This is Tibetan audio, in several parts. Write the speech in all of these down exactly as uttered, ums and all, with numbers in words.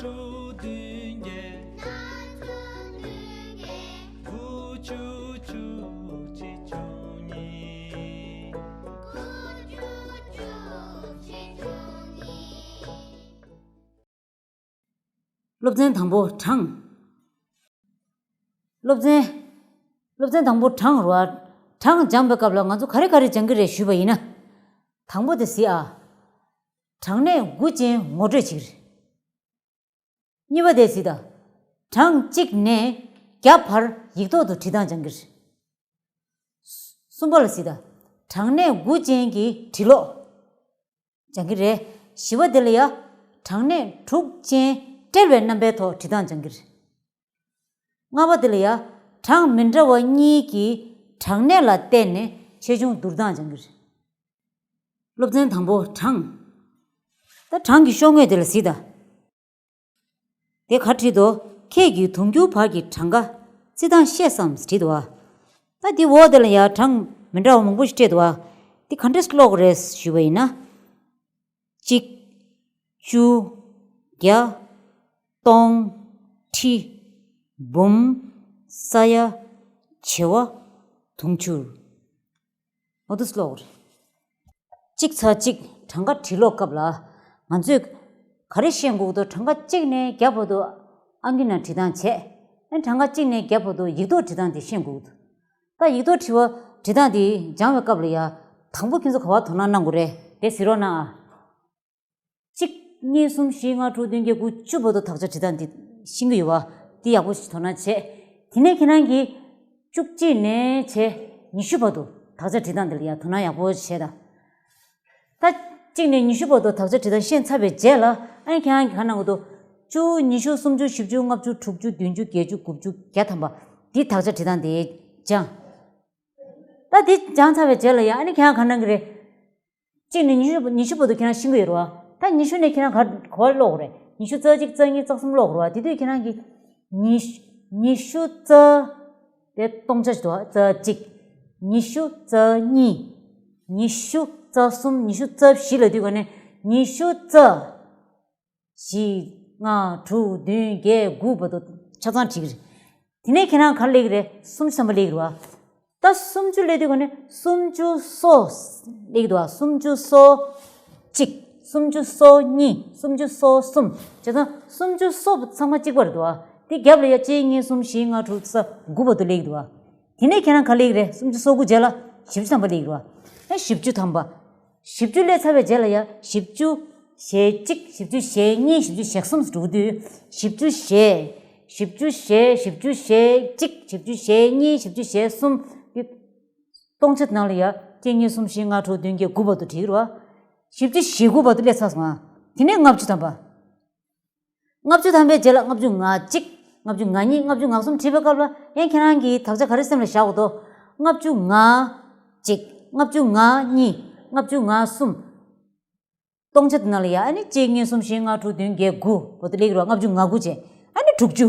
སློབ་ཚན་དང་པོ། གྲངས། སློབ་ཚན། སློབ་ཚན་དང་པོ་གྲངས་རེད་བ། གྲངས་སྦྱངས་པའི་སྐབས་ལ་ང་ཚོ་ག་རེ་ག་རེ་སྦྱང་གི་རེད་ཞུས་པ་ཡིན་ན། དང་པོ་དེ་གཟིགས་ཨ། གྲངས་གནས་དགུ་ཅན་ངོ་སྤྲོད་བྱེད་ཀྱི་རེད། གཉིས་པ་དེ་གཟིགས་དང་། གྲངས་གཅིག་ནས་བརྒྱ་བར་ཡིག་ཐོག་ཏུ་བྲིས་སྟངས་སྦྱང་གི་རེད། གསུམ་པ་ལ་གཟིགས་དང་། གྲངས་གནས་དགུ་ཅན་གྱི་འབྲི་ཀློག་སྦྱང་གི་རེད། བཞི་པ་དེ་ལ་ཡ། གྲངས་གནས་དྲུག་ཅན་སྦྲེལ་བའི་རྣམ་པའི་ཐོག་བྲིས་སྟངས་སྦྱང་གི་རེད། ལྔ་པ་དེ་ལ་ཡ། གྲངས་མི་འདྲ་བ་གཉིས་ཀྱི་གྲངས་གནས་ལ་བརྟེན་ནས་ཆེ་ཆུང་བསྡུར་སྟངས་སྦྱང་གི་རེད། སློབ་ཚན་དང་པོ་གྲངས། ད་གྲངས་ཀྱི་ཤོག་ངོས་དེ་ལ་གཟིགས་དང་། དེ་ག་བྲིས་འདུག་ཁྱེད་ཀྱིས་དུང་ཕྱུར་བར་གྱི་གྲངས་ཀ་རྩིས་སྟངས་ཤེས་སམ་བྲིས་འདུག་བ། ད་འདི་འོག་དེ་ལ་ཡ་གྲངས་མི་འདྲ་བ་མང་པོ་ཞིག་སྤྲད་འདུག་བ། འདི་ག་འདྲས་ཀློག་དགོས་རེད་ཞུས་པ་ཡིན་ན། གཅིག་བཅུ། བརྒྱ། སྟོང་། ཁྲི། འབུམ། ས་ཡ། བྱེ་བ། དུང་ཕྱུར། འོ་འདུག་སེ་ཀློག་དགོས་རེད། གཅིག་ཚེག་གཅིག་གྲངས་ཀ་འབྲི་ཀློག་སྐབས་ལ། ང་ཚོས་ག་རེ་ཤེས་དགོས་འདུག་གྲངས་ཀ་གཅིག་ནས་བརྒྱ་བར་དུ་ཨང་ཀི་ནང་བྲིས་སྟངས་བྱས། ཨ་ནི་གྲངས་ཀ་གཅིག་ནས་བརྒྱ་བར་དུ་ཡིག་ཐོག་བྲིས་སྟངས་དེ་ཤེས་དགོས་འདུག་ད་ཡིག་ཐོག་བྲིས་པ་བྲིས་སྟངས་དེ་སྦྱང་བའི་སྐབས་ལ་ཡ། དང་པོ་ཁྱེད་ཚོ་ག་པར་དོ་སྣང་གནང་དགོས་རེད། དེ་གཟིགས་རོགས་གནང་ཨ། གཅིག་གཉིས། གསུམ། བཞི། ལྔ། དྲུག་བདུན། བརྒྱད། དགུ། བཅུ་བར་དུ་དག་ཆ་འབྲི་སྟངས་འདི་ཤེས་ཀྱི་ཡོད་པ། འདི་ཡག་པོ་ཞིག་དོ་སྣང་བྱས། དེ་ནས་ཁྱེད་རང་གིས་བཅུ་གཅིག་ནས་བྱས་ཉི་ཤུ་བར་དུ་དག་ཆ་འབྲི་སྟངས་འདི་ལ་ཡང་དོ་སྣང་ཡག་པོ་བྱས་དང་། ད་གཅིག་ནས་ཉི་ཤུ་བར་དུ་དག་ཆ་འབྲི་སྟངས་ཤེས་ཚར་བའི་རྗེས་ལ། ཨ་ནི་ཁྱེད་རང་གིས་ག་གནང་དགོས་འདུག་བཅུ། ཉི་ཤུ། སུམ་ཅུ། བཞི་བཅུ། ལྔ་བཅུ། དྲུག་ཅུ། བདུན་ཅུ། བརྒྱད་ཅུ། དགུ་བཅུ། བརྒྱ་ཐམ་པ། འདི་དག་ཆ་འབྲི་སྟངས་འདི་སྦྱང་། ད་འདི་སྦྱངས་ཚར་བའི་རྗེས་ལ་ཡང་ཨ་ནི་ཁྱེད་རང་ག་གནང་གི་རེད། གཅིག་ནས་ཉི་ཤུ། ཉི་ཤུ་བར་དུ་ཁྱེད་རང་ཤེས་ཀྱི་ཡོད་རེད་བ། ད་ཉི་ཤུ་ནས་ཁྱེད་རང་ག་ག་པར་ཀློག་དགོས་རེད། ཉི་ཤུ་རྩ་གཅིག་རྩ་གཉིས་རྩ་གསུམ་ཀློག་དགོས་རེད་བ། དེ་དུས་ཁྱེད་རང་གིས་ཉི་ཤུ། ཉི་ཤུ་རྩ། དེ་སྟོང་ཆ་ཞིག་འདུག་བ། རྩ་གཅིག་ཉི་ཤུ་རྩ་གཉིས། ཉི་ཤུ་རྩ་གསུམ། ཉི་ཤུ་རྩ་བཞི་ལབ་དུས་ག་ནས་ཉི་ཤུ་རྩ། བཞི། ལྔ། དྲུག་བདུན། བརྒྱད། དགུ་བར་དུ་ཆ་ཚང་བྲིས་ཀྱི་རེད། དེ་ནས་ཁྱེད་རང་ག་རེ་ལབ་ཀྱི་རེད། སུམ་ཅུ་ཐམ་པ་ལབ་ཀྱི་རེད་བ། ད་སུམ་ཅུ་ལབ་དུས་ག་ནས་སུམ་ཅུ་སོ་ལབ་ཀྱི་འདུག་བ། སུམ་ཅུ་སོ་གཅིག་སུམ་ཅུ་སོ་གཉིས། སུམ་ཅུ་སོ་གསུམ། བྱས་ཙང་སུམ་ཅུ་སོ་ཚང་མ་གཅིག་པ་རེད་འདུག་བ། དེ་རྒྱབ་ལ་ཡ་གཅིག་གཉིས། གསུམ། བཞི། ལྔ། དྲུག་ས། དགུ་བར་དུ་ལབ་ཀྱི་འདུག་བ། དེ་ནས་ཁྱེད་རང་ག་རེ་ལབ་ཀྱི་རེད། སུམ་ཅུ་སོ་དགུ་རྗེས་ལ་བཞི་བཅུ་ཐམ་པ་ལབ་ཀྱི་རེད་བ། ཨ། བཞི་བཅུ་ཐམ་པ། བཞི་བཅུ་ལབ་ཚར་བའི་རྗེས་ལ་ཡ། བཞི་བཅུ་ཞེ་གཅིག་བཞི་བཅུ་ཞེ་གཉིས། བཞི་བཅུ་ཞེ་གསུམ་འགྲོ་དུས། བཞི་བཅུ་ཞེ། བཞི་བཅུ་ཞེ། བཞི་བཅུ་ཞེ་གཅིག་བཞི་བཅུ་ཞེ་གཉིས། བཞི་བཅུ་ཞེ་གསུམ། སྟོང་ཆ་དེ་ནང་ལ་ཡ། གཅིག་གཉིས། གསུམ། བཞི། ལྔ། དྲུག་བདུན། བརྒྱད། དགུ་བར་དུ་བྲིས་ཀྱི་རེད་བ། བཞི་བཅུ་ཞེ་དགུ་བར་དུ་སླེབས་ཚར་སོང་ང་། དེ་ནས་ལྔ་བཅུ་ཐམ་པ། ལྔ་བཅུ་ཐམ་པའི་རྗེས་ལ་ལྔ་བཅུ་ང་གཅིག་ལྔ་བཅུ་ང་གཉིས། ལྔ་བཅུ་ང་གསུམ་བྲིས་པའི་སྐབས་ལ་ཡང་ཁྱེད་རང་གིས་དག་ཆ་ག་རེ་སེམས་ལ་བཞག་དགོས་འདུག་ལྔ་བཅུ་ང་གཅིག་ལྔ་བཅུ་ང་གཉིས། ལྔ་བཅུ་ང་གསུམ། སྟོང་ཆ་དེ་ནང་ལ་ཡ། ཨ་ནི་གཅིག་གཉིས། གསུམ། བཞི། ལྔ། དྲུག་བདུན། བརྒྱད། དགུ་བར་དུ་སླེབས་ཀྱི་རེད་བ། ལྔ་བཅུ་ང་དགུ་བྱས། ཨ་ནི་དྲུག་ཅུ།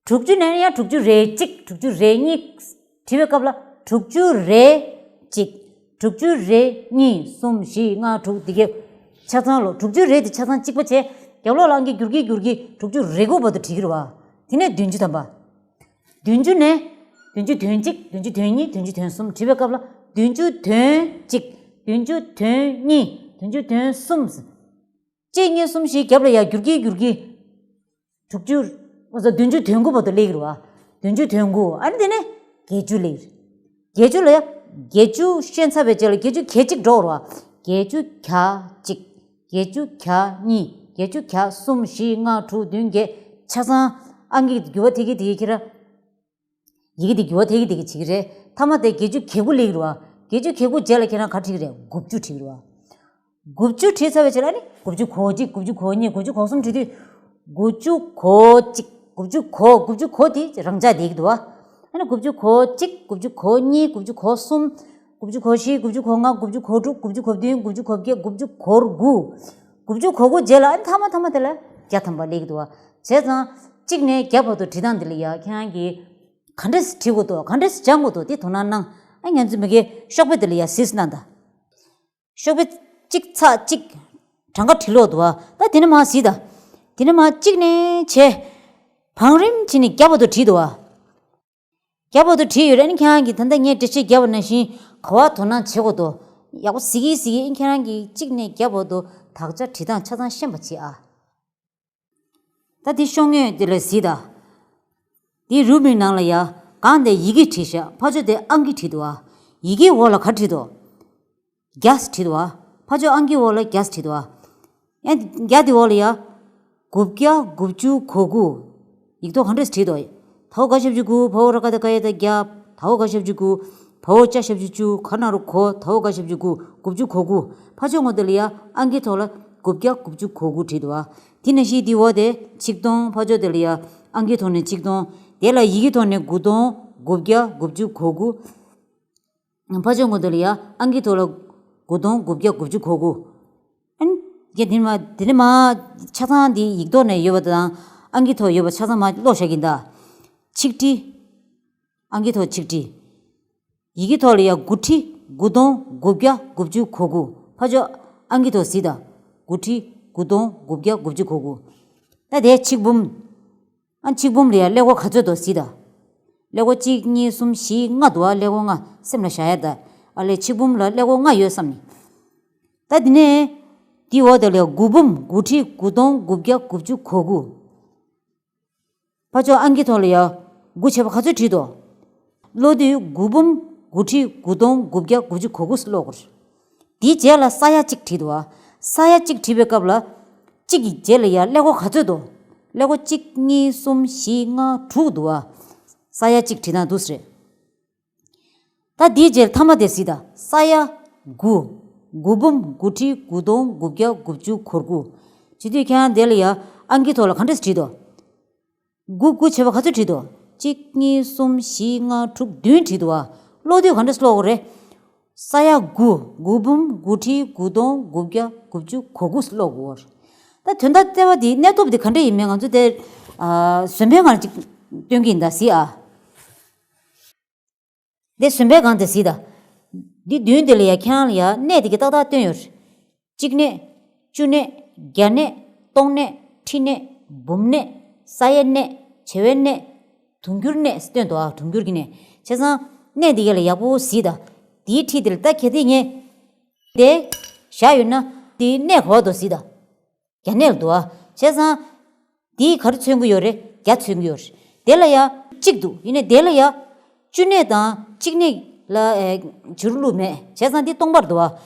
དྲུག་ཅུ་ནས་ཡང་དྲུག་ཅུ་རེ་གཅིག་དྲུག་ཅུ་རེ་གཉིས། བྲིས་པའི་སྐབས་ལ་དྲུག་ཅུ་རེ་གཅིག་དྲུག་ཅུ་རེ་གཉིས། གསུམ། བཞི། ལྔ། དྲུག་འདི་གའི་ཆ་ཚང་ལོ། དྲུག་ཅུ་རེ་དེ་ཆ་ཚང་གཅིག་པ་བྱས། རྒྱབ་ལོགས་ལ་ཨང་ཀི་བསྒྱུར་གྱིན་བསྒྱུར་གྱིན་དྲུག་ཅུ་རེ་དགུ་བར་དུ་བྲིས་ཀྱི་རེད་བ། དེ་ནས་བདུན་ཅུ་ཐམ་པ། བདུན་ཅུ་ནས་བདུན་ཅུ་དོན་གཅིག་བདུན་ཅུ་དོན་གཉིས། བདུན་ཅུ་དོན་གསུམ། བྲིས་པའི་སྐབས་ལ་བདུན་ཅུ་དོན་གཅིག་བདུན་ཅུ་དོན་གཉིས། བདུན་ཅུ་དོན་གསུམ། གཅིག་གཉིས། གསུམ། བཞི། རྒྱབ་ལ་ཡ་བསྒྱུར་གྱིན་བསྒྱུར་གྱིན། དྲུག་ཅུ། བདུན་ཅུ་དོན་དགུ་བར་དུ་སླེབས་ཀྱི་རེད་བ། བདུན་ཅུ་དོན་དགུ། ཨ་ནི་དེ་ནས་བརྒྱད་ཅུ་སླེབས་ཀྱི་རེད། བརྒྱད་ཅུ་ལ་ཡ། བརྒྱད་ཅུ་ཤེས་ཚར་བའི་རྗེས་ལ་བརྒྱད་ཅུ་གྱ་གཅིག་འགྲོ་རེད་བ། བརྒྱད་ཅུ་གྱ་གཅིག་བརྒྱད་ཅུ་གྱ་གཉིས། བརྒྱད་ཅུ་གྱ་གསུམ། བཞི། ལྔ། དྲུག་བདུན། བརྒྱད། ཆ་ཚང་ཨང་ཀི་འགྱུར་བ་ཐེབས་ཀྱིན་ཐེབས་ཀྱིན་ཁྱེད་རང་། ཡི་གེ་འདི་འགྱུར་བ་ཐེབས་ཀྱིན་ཐེབས་ཀྱིན་བྱེད་ཀྱི་རེད། མཐའ་མ་དེ་བརྒྱད་ཅུ་གྱ་དགུ་སླེབས་ཀྱི་རེད་བ། བརྒྱད་ཅུ་གྱ་དགུ་རྗེས་ལ་ཁྱེད་རང་ག་རེ་བྲིས་ཀྱི་རེད། དགུ་བཅུ་བྲིས་ཀྱི་རེད་བ། དགུ་བཅུ་བྲིས་ཚར་བའི་རྗེས་ལ་ནི་དགུ་བཅུ་གོ་གཅིག་དགུ་བཅུ་གོ་གཉིས། དགུ་བཅུ་གོ་གསུམ་བྲིས་དུས། དགུ་བཅུ་གོ་གཅིག་དགུ་བཅུ་གོ་དགུ་བཅུ་གོ་དེ་རང་འཇགས་བསྡད་ཀྱི་འདུག་བ། ཨ་ནི་དགུ་བཅུ་གོ་གཅིག་དགུ་བཅུ་གོ་གཉིས། དགུ་བཅུ་གོ་གསུམ། དགུ་བཅུ་གོ་བཞི། དགུ་བཅུ་གོ་ལྔ། དགུ་བཅུ་གོ་དྲུག་དགུ་བཅུ་གོ་བདུན། དགུ་བཅུ་གོ་བརྒྱད། དགུ་བཅུ་གོ་དགུ། དགུ་བཅུ་གོ་དགུ་རྗེས་ལ་ཨ་ནི་མཐའ་མ་མཐའ་མ་དེ་ལ་བརྒྱ་ཐམ་པ་སླེབས་ཀྱི་འདུག་བ། བྱས་ཙང་གཅིག་ནས་བརྒྱ་བར་དུ་བྲིས་སྟངས་འདི་ལ་ཡ་ཁྱེད་རང་གིས་ག་འདྲས་བྲིས་དགོས་འདུག་ག་འདྲས་སྦྱང་དགོས་འདུག་དེ་དོ་སྣང་གནང་། ཨ། ང་ཚོ་མ་གིའི་ཤོག་དཔེ་དེ་ལ་ཡ་གཟིགས་གནང་དང་། ཤོག་དཔེ་གཅིག་ཚེག་གཅིག་གྲངས་ཀ་བྲིས་ཀློག་འདུག་བ། ད་དེ་ནས་མར་གཟིགས་དང་། དེ་ནས་མར་གཅིག་ནས་བྱས། བང་རིམ་བྱས་ནས་བརྒྱ་བར་དུ་བྲིས་འདུག་བ། བརྒྱ་བར་དུ་བྲིས་ཡོད་རེད། ཨ་ནི་ཁྱེད་རང་གིས་ད་ལྟ་ངས་འགྲེལ་བཤད་བརྒྱབ་པ་ནང་བཞིན་ག་བ་དོ་སྣང་བྱེད་དགོས་འདུག་ཡག་པོ་གཟིགས་ཀྱིན་གཟིགས་ཀྱིན་ཨ་ནི་ཁྱེད་རང་གིས་གཅིག་ནས་བརྒྱ་བར་དུ་དག་ཆ་བྲིས་སྟངས་ཆ་ཚང་ཤེས་པ་བྱེད་ཨ། ད་འདི་ཤོག་ངོས་འདི་ལ་གཟིགས་དང་། འདི་རུ་མིག་ནང་ལ་ཡ། སྒང་དེ་ཡི་གེ་བྲིས་ཤག་ཕར་ཕྱོགས་དེ་ཨང་ཀི་བྲིས་འདུག་བ། ཡི་གེའི་འོག་ལ་ག་བྲིས་འདུག་བརྒྱ་བྲིས་འདུག་བ། ཕར་ཕྱོགས་ཨང་ཀིའི་འོག་ལ་བརྒྱ་བྲིས་འདུག་བ། ཡང་བརྒྱ་དེའི་འོག་ལ་ཡ། དགུ་བརྒྱ་དགུ་བཅུ་གོ་དགུ། ཡིག་ཐོག་ག་འདྲས་བྲིས་འདུག་ད་འོ་ག་ཞབས་ཀྱུ་དགུ། བ་འོ་ར་ག་བཏགས་སྐ་ཡ་བཏགས་བརྒྱ། ད་འོ་ག་ཞབས་ཀྱུ་དགུ། བ་འོ་ཅ་ཞབས་ཀྱུ་བཅུ། ག་ན་རོ་གོ། ད་འོ་ག་ཞབས་ཀྱུ་དགུ། དགུ་བཅུ་གོ་དགུ། ཕར་ཕྱོགས་ངོས་དེ་ལ་ཡ་ཨང་ཀིའི་ཐོག་ལ་དགུ་བརྒྱ་དགུ་བཅུ་གོ་དགུ་བྲིས་འདུག་བ། དེ་ནང་བཞིན་དེའི་འོག་དེ་ཆིག་སྟོང་། ཕར་ཕྱོགས་དེ་ལ་ཡ་ཨང་ཀིའི་ཐོག་ནས་ཆིག་སྟོང་། དེ་ལ་ཡི་གེའི་ཐོག་ནས་དགུ་སྟོང་དགུ་བརྒྱ་དགུ་བཅུ་གོ་དགུ། ཕར་ཕྱོགས་ངོས་དེ་ལ་ཡ་ཨང་ཀིའི་ཐོག་ལ་དགུ་སྟོང་དགུ་བརྒྱ་དགུ་བཅུ་གོ་དགུ། ཨན། ཡ་དེ་ནས་མར་དེ་ནས་མར་ཆ་ཚང་འདི་ཡིག་ཐོག་ནས་ཡོད་པ་དང་ཨང་ཀིའི་ཐོག་ཡོད་པ་ཆ་ཚང་མར་ཀློག་བཞག་གི་ཡིན་ད། ཆིག་ཁྲི། ཨང་ཀིའི་ཐོག་ཆིག་ཁྲི། ཡི་གེའི་ཐོག་ལ་ཡ་དགུ་ཁྲི་དགུ་སྟོང་དགུ་བརྒྱ་དགུ་བཅུ་གོ་དགུ། ཕར་ཕྱོགས་ཨང་ཀིའི་ཐོག་གཟིགས་དང་། དགུ་ཁྲི་དགུ་སྟོང་དགུ་བརྒྱ་དགུ་བཅུ་གོ་དགུ། ད་དེ་ཆིག་འབུམ། ཨ་ཆིག་འབུམ་ལ་ཡ་ཀླད་ཀོར་ག་ཚོད་འདུག་གཟིགས་དང་། ཀླད་ཀོར་གཅིག་གཉིས་གསུམ་བཞི་ལྔ་འདུག་ཨ། ཀླད་ཀོར་ལྔ་སེམས་ལ་བཞག་ཡ་ད། ཨ་ལས་ཆིག་འབུམ་ལ་ཀླད་ཀོར་ལྔ་ཡོད་བསམ་ནི། ད་དེ་ནས། དེའི་འོག་དེ་ལ་ཡ་དགུ་འབུམ། དགུ་ཁྲི་དགུ་སྟོང་དགུ་བརྒྱ་དགུ་བཅུ་གོ་དགུ། ཕར་ཕྱོགས་ཨང་ཀིའི་ཐོག་ལ་ཡ། དགུ་བྱས་པ་ག་ཚོད་བྲིས་འདུག་ཀློག་དུས་དགུ་འབུམ་དགུ་ཁྲི་དགུ་སྟོང་དགུ་བརྒྱ་དགུ་བཅུ་གོ་དགུ་ཀློག་དགོས། དེའི་རྗེས་ལ་ས་ཡ་གཅིག་བྲིས་འདུག་བ། ས་ཡ་གཅིག་བྲིས་པའི་སྐབས་ལ། གཅིག་གི་རྗེས་ལ་ཡ་ཀླད་ཀོར་ག་ཚོད་འདུག་ཀླད་ཀོར་གཅིག་གཉིས་གསུམ་བཞི་ལྔ་དྲུག་འདུག་བ། ས་ཡ་གཅིག་བྲིས་ན་འདུག་ཟེར། ད་དེའི་རྗེས་མཐའ་མ་དེ་གཟིགས་དང་། ས་ཡ་དགུ། དགུ་འབུམ་དགུ་ཁྲི་དགུ་སྟོང་དགུ་བརྒྱ་དགུ་བཅུ་གོ་དགུ། བྱེད་དུས་ཁྱེད་རང་དེ་ལ་ཡ་ཨང་ཀིའི་ཐོག་ལ་ག་འདྲས་བྲིས་འདུག་དགུ། དགུ་བྱས་པ་ག་ཚོད་བྲིས་འདུག་གཅིག་གཉིས་གསུམ་བཞི་ལྔ་དྲུག་བདུན་བྲིས་འདུག་བ། ཀློག་དུས་ག་འདྲས་ཀློག་དགོས་རེད། ས་ཡ་དགུ། དགུ་འབུམ་དགུ་ཁྲི་དགུ་སྟོང་དགུ་བརྒྱ་དགུ་བཅུ་གོ་དགུ་ཀློག་དགོས། ད་དོན་དག་ལྟེ་བ་འདི་གནས་ཐོབ་འདི་ག་འདྲས་ཡིན་མིན་ང་ཚོ་དེ། ཨ། བཟོད་པའི་ངང་ཅིག་སྟོན་གྱི་ཡིན་ད་གཟིགས་ཨ། འདི་བཟོད་པའི་སྒང་དེ་གཟིགས་དང་། འདི་བདུན་དེ་ལ་ཡ་ཁྱེད་རང་ལ་ཡ་གནས་དེ་གི་ཏག་ཏག་སྟོན་ཡོད་རེད། གཅིག་གནས། བཅུ་གནས། བརྒྱ་གནས། སྟོང་གནས། ཁྲི་གནས། འབུམ་གནས། ས་ཡ་གནས། བྱེ་བའི་གནས། དུང་འགྱུར་གནས་སྟོན་འདུག་ཨ། དུང་འགྱུར་གྱི་གནས། བྱས་ཙང་གནས་འདི་ག་ལ་ཡག་པོ་གཟིགས་དང་། འདིའི་ཁྲི་དེ་ལ་ད་གལ་ཏེ་ངས་དེ་བཞག་ཡོད་ན་འདིའི་གནས་ག་བ་འདུག་གཟིགས་དང་། བརྒྱ་གནས་ལ་འདུག་ཨ། བྱས་ཙང་། འདིས་ག་རེ་མཚོན་གྱི་ཡོད་རེད། བརྒྱ་མཚོན་གྱི་ཡོད་རེད། དེ་ལ་ཡ་གཅིག་འདུག་ཡིན་ནའི་དེ་ལ་ཡ་བཅུ་གནས་དང་གཅིག་གནས་ལ་ཨེ་བྱུ་རུ་བླུགས་མེད། བྱས་ཙང་འདི་སྟོང་པར་འདུག་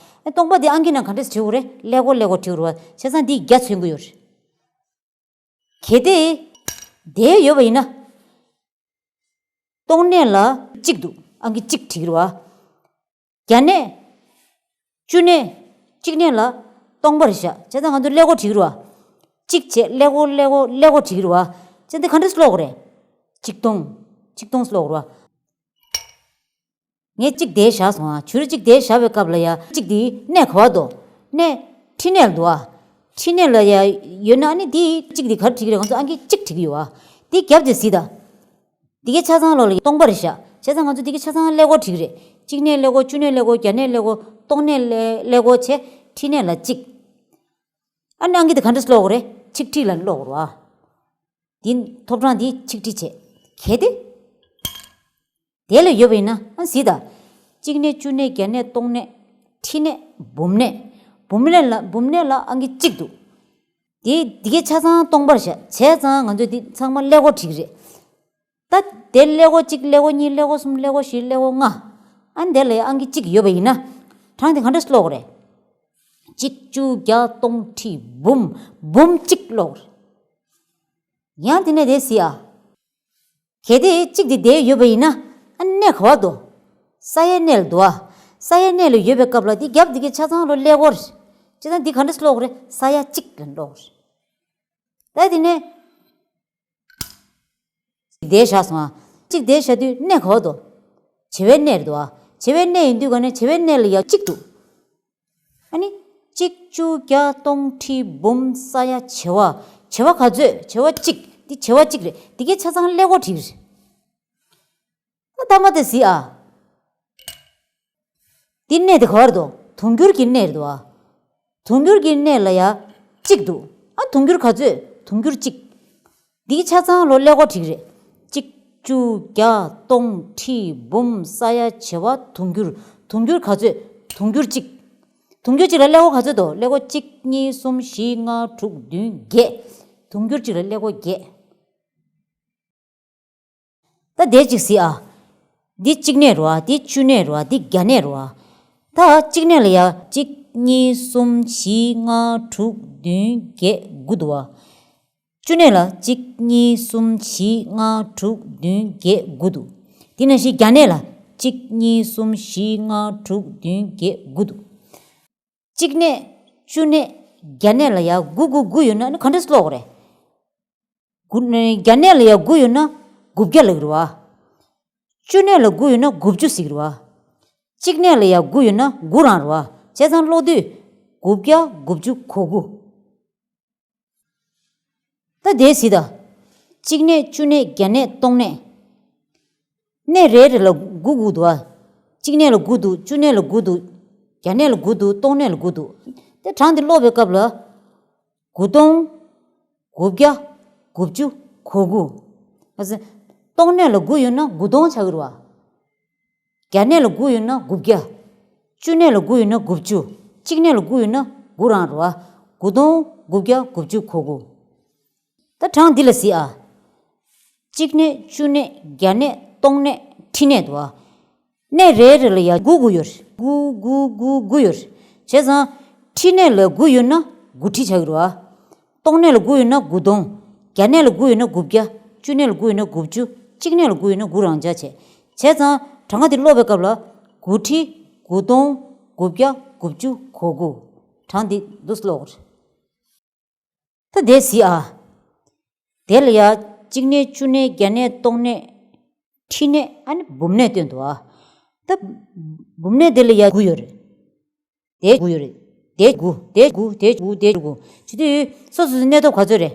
ཨ། སྟོང་པ་འདི་ཨང་ཀི་ནང་ག་འདྲས་བྲིས་དགོས་རེད། ཀླད་ཀོར་ཀླད་ཀོར་བྲིས་དགོས་རེད་བ། བྱས་ཙང་འདིས་བརྒྱ་མཚོན་གྱི་ཡོད་རེད། གལ་ཏེ། དེ་ཡོད་པ་ཡིན་ན། སྟོང་གནས་ལ་གཅིག་འདུག་ཨང་ཀི་གཅིག་བྲིས་ཀྱི་རེད་བ། བརྒྱ་གནས། བཅུ་གནས། གཅིག་གནས་ལ་སྟོང་པར་བཞག་བྱས་ཙང་ང་ཚོ་ཀླད་ཀོར་བྲིས་ཀྱི་རེད་བ། གཅིག་བྱས་ཀླད་ཀོར་ཀླད་ཀོར་ཀླད་ཀོར་བྲིས་ཀྱི་རེད་བ། བྱས་ཙང་འདི་ག་འདྲས་ཀློག་དགོས་རེད། ཆིག་སྟོང་། ཆིག་སྟོང་ཀློག་དགོས་རེད་བ། ངས་གཅིག་དེ་བཞག་སོང་ཨ། བྱུ་རུ་གཅིག་དེ་བཞག་པའི་སྐབས་ལ་ཡ་གཅིག་དེའི་གནས་ག་བ་འདུག་གནས་ཁྲི་གནས་ལ་འདུག་ཨ། ཁྲི་གནས་ལ་ཡ་ཡོད་ན་ཨ་ནི་དེའི་གཅིག་དེ་ག་རེ་བྲིས་ཀྱི་རེད། ང་ཚོ་ཨང་ཀི་གཅིག་བྲིས་ཀྱི་ཡོད་ཨ། དེ་རྒྱབ་དེ་གཟིགས་དང་། འདི་གའི་ཆ་ཚང་ལོགས་ལ་སྟོང་པར་བཞག་བྱས་ཙང་ང་ཚོ་འདི་གའི་ཆ་ཚང་ཀླད་ཀོར་བྲིས་ཀྱི་རེད། གཅིག་གནས་ཀླད་ཀོར། བཅུ་གནས་ཀླད་ཀོར། བརྒྱ་གནས་ཀླད་ཀོར། སྟོང་གནས་ཀླད་ཀླད་ཀོར་བྱས། ཁྲི་གནས་ལ་གཅིག་ཨ་ནི་ཨང་ཀི་དེ་ག་འདྲས་ཀློག་དགོས་རེད། ཆིག་ཁྲི་ལབ་ནས་ཀློག་དགོས་རེད་བ། འདི་ཐོབ་གྲངས་འདི་ཆིག་ཁྲི་བྱས། གལ་ཏེ། དེ་ལ་ཡོད་པ་ཡིན་ན་ཨ་གཟིགས་དང་། གཅིག་གནས། བཅུ་གནས། བརྒྱ་གནས། སྟོང་གནས། ཁྲི་གནས། འབུམ་གནས། འབུམ་གནས་ལ་འབུམ་གནས་ལ་ཨང་ཀི་གཅིག་འདུག་དེ་འདི་གའི་ཆ་ཚང་སྟོང་པར་བཞག་བྱས་ཙང་ང་ཚོས་འདི་ཚང་མ་ཀླད་ཀོར་བྲིས་ཀྱི་རེད། ད་དེ་ཀླད་ཀོར་གཅིག་ཀླད་ཀོར་གཉིས། ཀླད་ཀོར་གསུམ། ཀླད་ཀོར་བཞི། ཀླད་ཀོར་ལྔ། ཨ་ནི་དེ་ལ་ཨང་ཀི་གཅིག་ཡོད་པ་ཡིན་ན། གྲངས་དེ་ག་འདྲས་ཀློག་དགོས་རེད། གཅིག་གཅིག་བརྒྱ་སྟོང་ཁྲི་འབུམ། འབུམ་གཅིག་ཀློག་དགོས་རེད། ཡང་དེ་ནས་དེ་གཟིགས་ཨ། གལ་ཏེ་གཅིག་དེ་དེ་ཡོད་པ་ཡིན་ན། ཨ་གནས་ག་བ་འདུག་ས་ཡ་གནས་ལ་འདུག་ཨ། ས་ཡ་གནས་ལ་ཡོད་པའི་སྐབས་ལ་དེ་རྒྱབ་དེ་གའི་ཆ་ཚང་ལོ་ཀླད་ཀོར། བྱས་ཙང་འདི་ག་འདྲས་ཀློག་དགོས་རེད། ས་ཡ་གཅིག་ལ་ཀློག་དགོས་རེད། ད་དེ་ནས། དེ་བཞག་སོང་ཨ། གཅིག་དེ་བཞག་དུས་གནས་ག་བ་འདུག་བྱེ་བའི་གནས་རེད་འདུག་ཨ། བྱེ་བའི་གནས་ཡིན་དུས་ག་ནས་བྱེ་བའི་གནས་ལ་ཡ་གཅིག་འདུག་ཨ་ནི། གཅིག་གཅིག་བརྒྱ་སྟོང་ཁྲི་འབུམ་ས་ཡ་བྱེ་བ། བྱེ་བ་ག་ཚོད། བྱེ་བ་གཅིག་འདི་བྱེ་བ་གཅིག་རེད། འདི་གའི་ཆ་ཚང་ཀླད་ཀོར་བྲིས་རེད། ཨ་ཐ་མ་དེ་གཟིགས་ཨ། འདི་གནས་དེ་ག་བར་འདུག་དུང་འགྱུར་གྱི་གནས་རེད་འདུག་ཨ། དུང་འགྱུར་གྱི་གནས་ལ་ཡ་གཅིག་འདུག་ཨ་དུང་འགྱུར་ག་ཚོད། དུང་འགྱུར་གཅིག་འདིའི་ཆ་ཚང་ལོ་ཀླད་ཀོར་བྲིས་རེད། གཅིག་བཅུ་བརྒྱ་སྟོང་ཁྲི་འབུམ་ས་ཡ་བྱེ་བ་དུང་འགྱུར། དུང་འགྱུར་ག་ཚོད། དུང་འགྱུར་གཅིག་དུང་འགྱུར་གཅིག་ལ་ཀླད་ཀོར་ག་ཚོད་འདུག་ཀླད་ཀོར་གཅིག་གཉིས་གསུམ་བཞི་ལྔ་དྲུག་བདུན་བརྒྱད། དུང་འགྱུར་གཅིག་ལ་ཀླད་ཀོར་བརྒྱད། ད་དེ་གཅིག་གཟིགས་ཨ། འདི་གཅིག་གནས་རེད་བ། འདི་བཅུ་གནས་རེད་བ། འདི་བརྒྱ་གནས་རེད་བ། ད་གཅིག་གནས་ལ་ཡ་གཅིག་གཉིས་གསུམ་བཞི་ལྔ་དྲུག་བདུན་བརྒྱད་དགུ་འདུག་བ། བཅུ་གནས་ལ་གཅིག་གཉིས་གསུམ་བཞི་ལྔ་དྲུག་བདུན་བརྒྱད་དགུ་འདུག་དེ་ནང་བཞིན་བརྒྱ་གནས་ལ་གཅིག་གཉིས་གསུམ་བཞི་ལྔ་དྲུག་བདུན་བརྒྱད་དགུ་འདུག་གཅིག་གནས་བཅུ་གནས་བརྒྱ་གནས་ལ་ཡ་དགུ་དགུ་དགུ་ཡོད་ན་ནི་ག་འདྲས་ཀློག་དགོས་རེད། དགུ་བརྒྱ་གནས་ལ་ཡ་དགུ་ཡོད་ན་དགུ་བརྒྱ་ལབ་ཀྱི་རེད་བ། བཅུ་གནས་ལ་དགུ་ཡོད་ན་དགུ་བཅུ་ཟེར་གྱི་རེད་བ། གཅིག་གནས་ལ་ཡ་དགུ་ཡོད་ན་དགུ་རང་རེད་བ། བྱས་ཙང་ཀློག་དུས་དགུ་བརྒྱ་དགུ་བཅུ་གོ་དགུ། ད་དེ་གཟིགས་དང་། གཅིག་གནས་བཅུ་གནས་བརྒྱ་གནས་སྟོང་གནས། གནས་རེ་རེ་ལ་དགུ་དགུ་འདུག་བ། གཅིག་གནས་ལ་དགུ་འདུག་བཅུ་གནས་ལ་དགུ་འདུག་བརྒྱ་གནས་ལ་དགུ་འདུག་སྟོང་གནས་ལ་དགུ་འདུག་དེ་གྲངས་འདི་ཀློག་པའི་སྐབས་ལ། དགུ་སྟོང་། དགུ་བརྒྱ། དགུ་བཅུ། གོ་དགུ། ཨ་ཙི། སྟོང་གནས་ལ་དགུ་ཡོད་ན་དགུ་སྟོང་ཆགས་ཀྱི་རེད་བ། བརྒྱ་གནས་ལ་དགུ་ཡོད་ན་དགུ་བརྒྱ། བཅུ་གནས་ལ་དགུ་ཡོད་ན་དགུ་བཅུ། གཅིག་གནས་ལ་དགུ་ཡོད་ན་དགུ་རང་རེད་བ། དགུ་སྟོང་དགུ་བརྒྱ་དགུ་བཅུ་གོ་དགུ། ད་གྲངས་འདི་ལ་གཟིགས་ཨ། གཅིག་གནས་བཅུ་གནས་བརྒྱ་གནས་སྟོང་གནས་ཁྲི་གནས་འདུག་ཨ། གནས་རེ་རེ་ལ་ཡ་དགུ་དགུ་ཡོད་རེད། དགུ་དགུ་དགུ་དགུ་ཡོད་རེད། བྱས་ཙང་ཁྲི་གནས་ལ་དགུ་ཡོད་ན་དགུ་ཁྲི་ཆགས་ཀྱི་རེད་བ། སྟོང་གནས་ལ་དགུ་ཡོད་ན་དགུ་སྟོང་། བརྒྱ་གནས་ལ་དགུ་ཡོད་ན་དགུ་བརྒྱ། བཅུ་གནས་ལ་དགུ་ཡོད་ན་དགུ་བཅུ། གཅིག་གནས་ལ་དགུ་ཡོད་ན་དགུ་རང་ཆགས་བྱས། བྱས་ཙང་གྲངས་ཀ་འདི་ཀློག་པའི་སྐབས་ལ། དགུ་ཁྲི། དགུ་སྟོང་། དགུ་བརྒྱ། དགུ་བཅུ། གོ་དགུ། གྲངས་འདི་འདུག་སེ་ཀློག་དགོས་རེད། ད་དེ་གཟིགས་ཨ། དེ་ལ་ཡ་གཅིག་གནས་བཅུ་གནས་བརྒྱ་གནས་སྟོང་གནས། ཁྲི་གནས་ཨ་ནི་འབུམ་གནས་སྟོན་འདུག་ཨ། ད་འབུམ་གནས་དེ་ལ་ཡ་དགུ་ཡོད་རེད། དེ་དགུ་ཡོད་རེད། དེ་དགུ། དེ་དགུ། དེ་དགུ། དེ་དགུ། བྱེད་དུས་སོ་སོ་སོའི་གནས་ཐོབ་ག་ཚོད་རེད།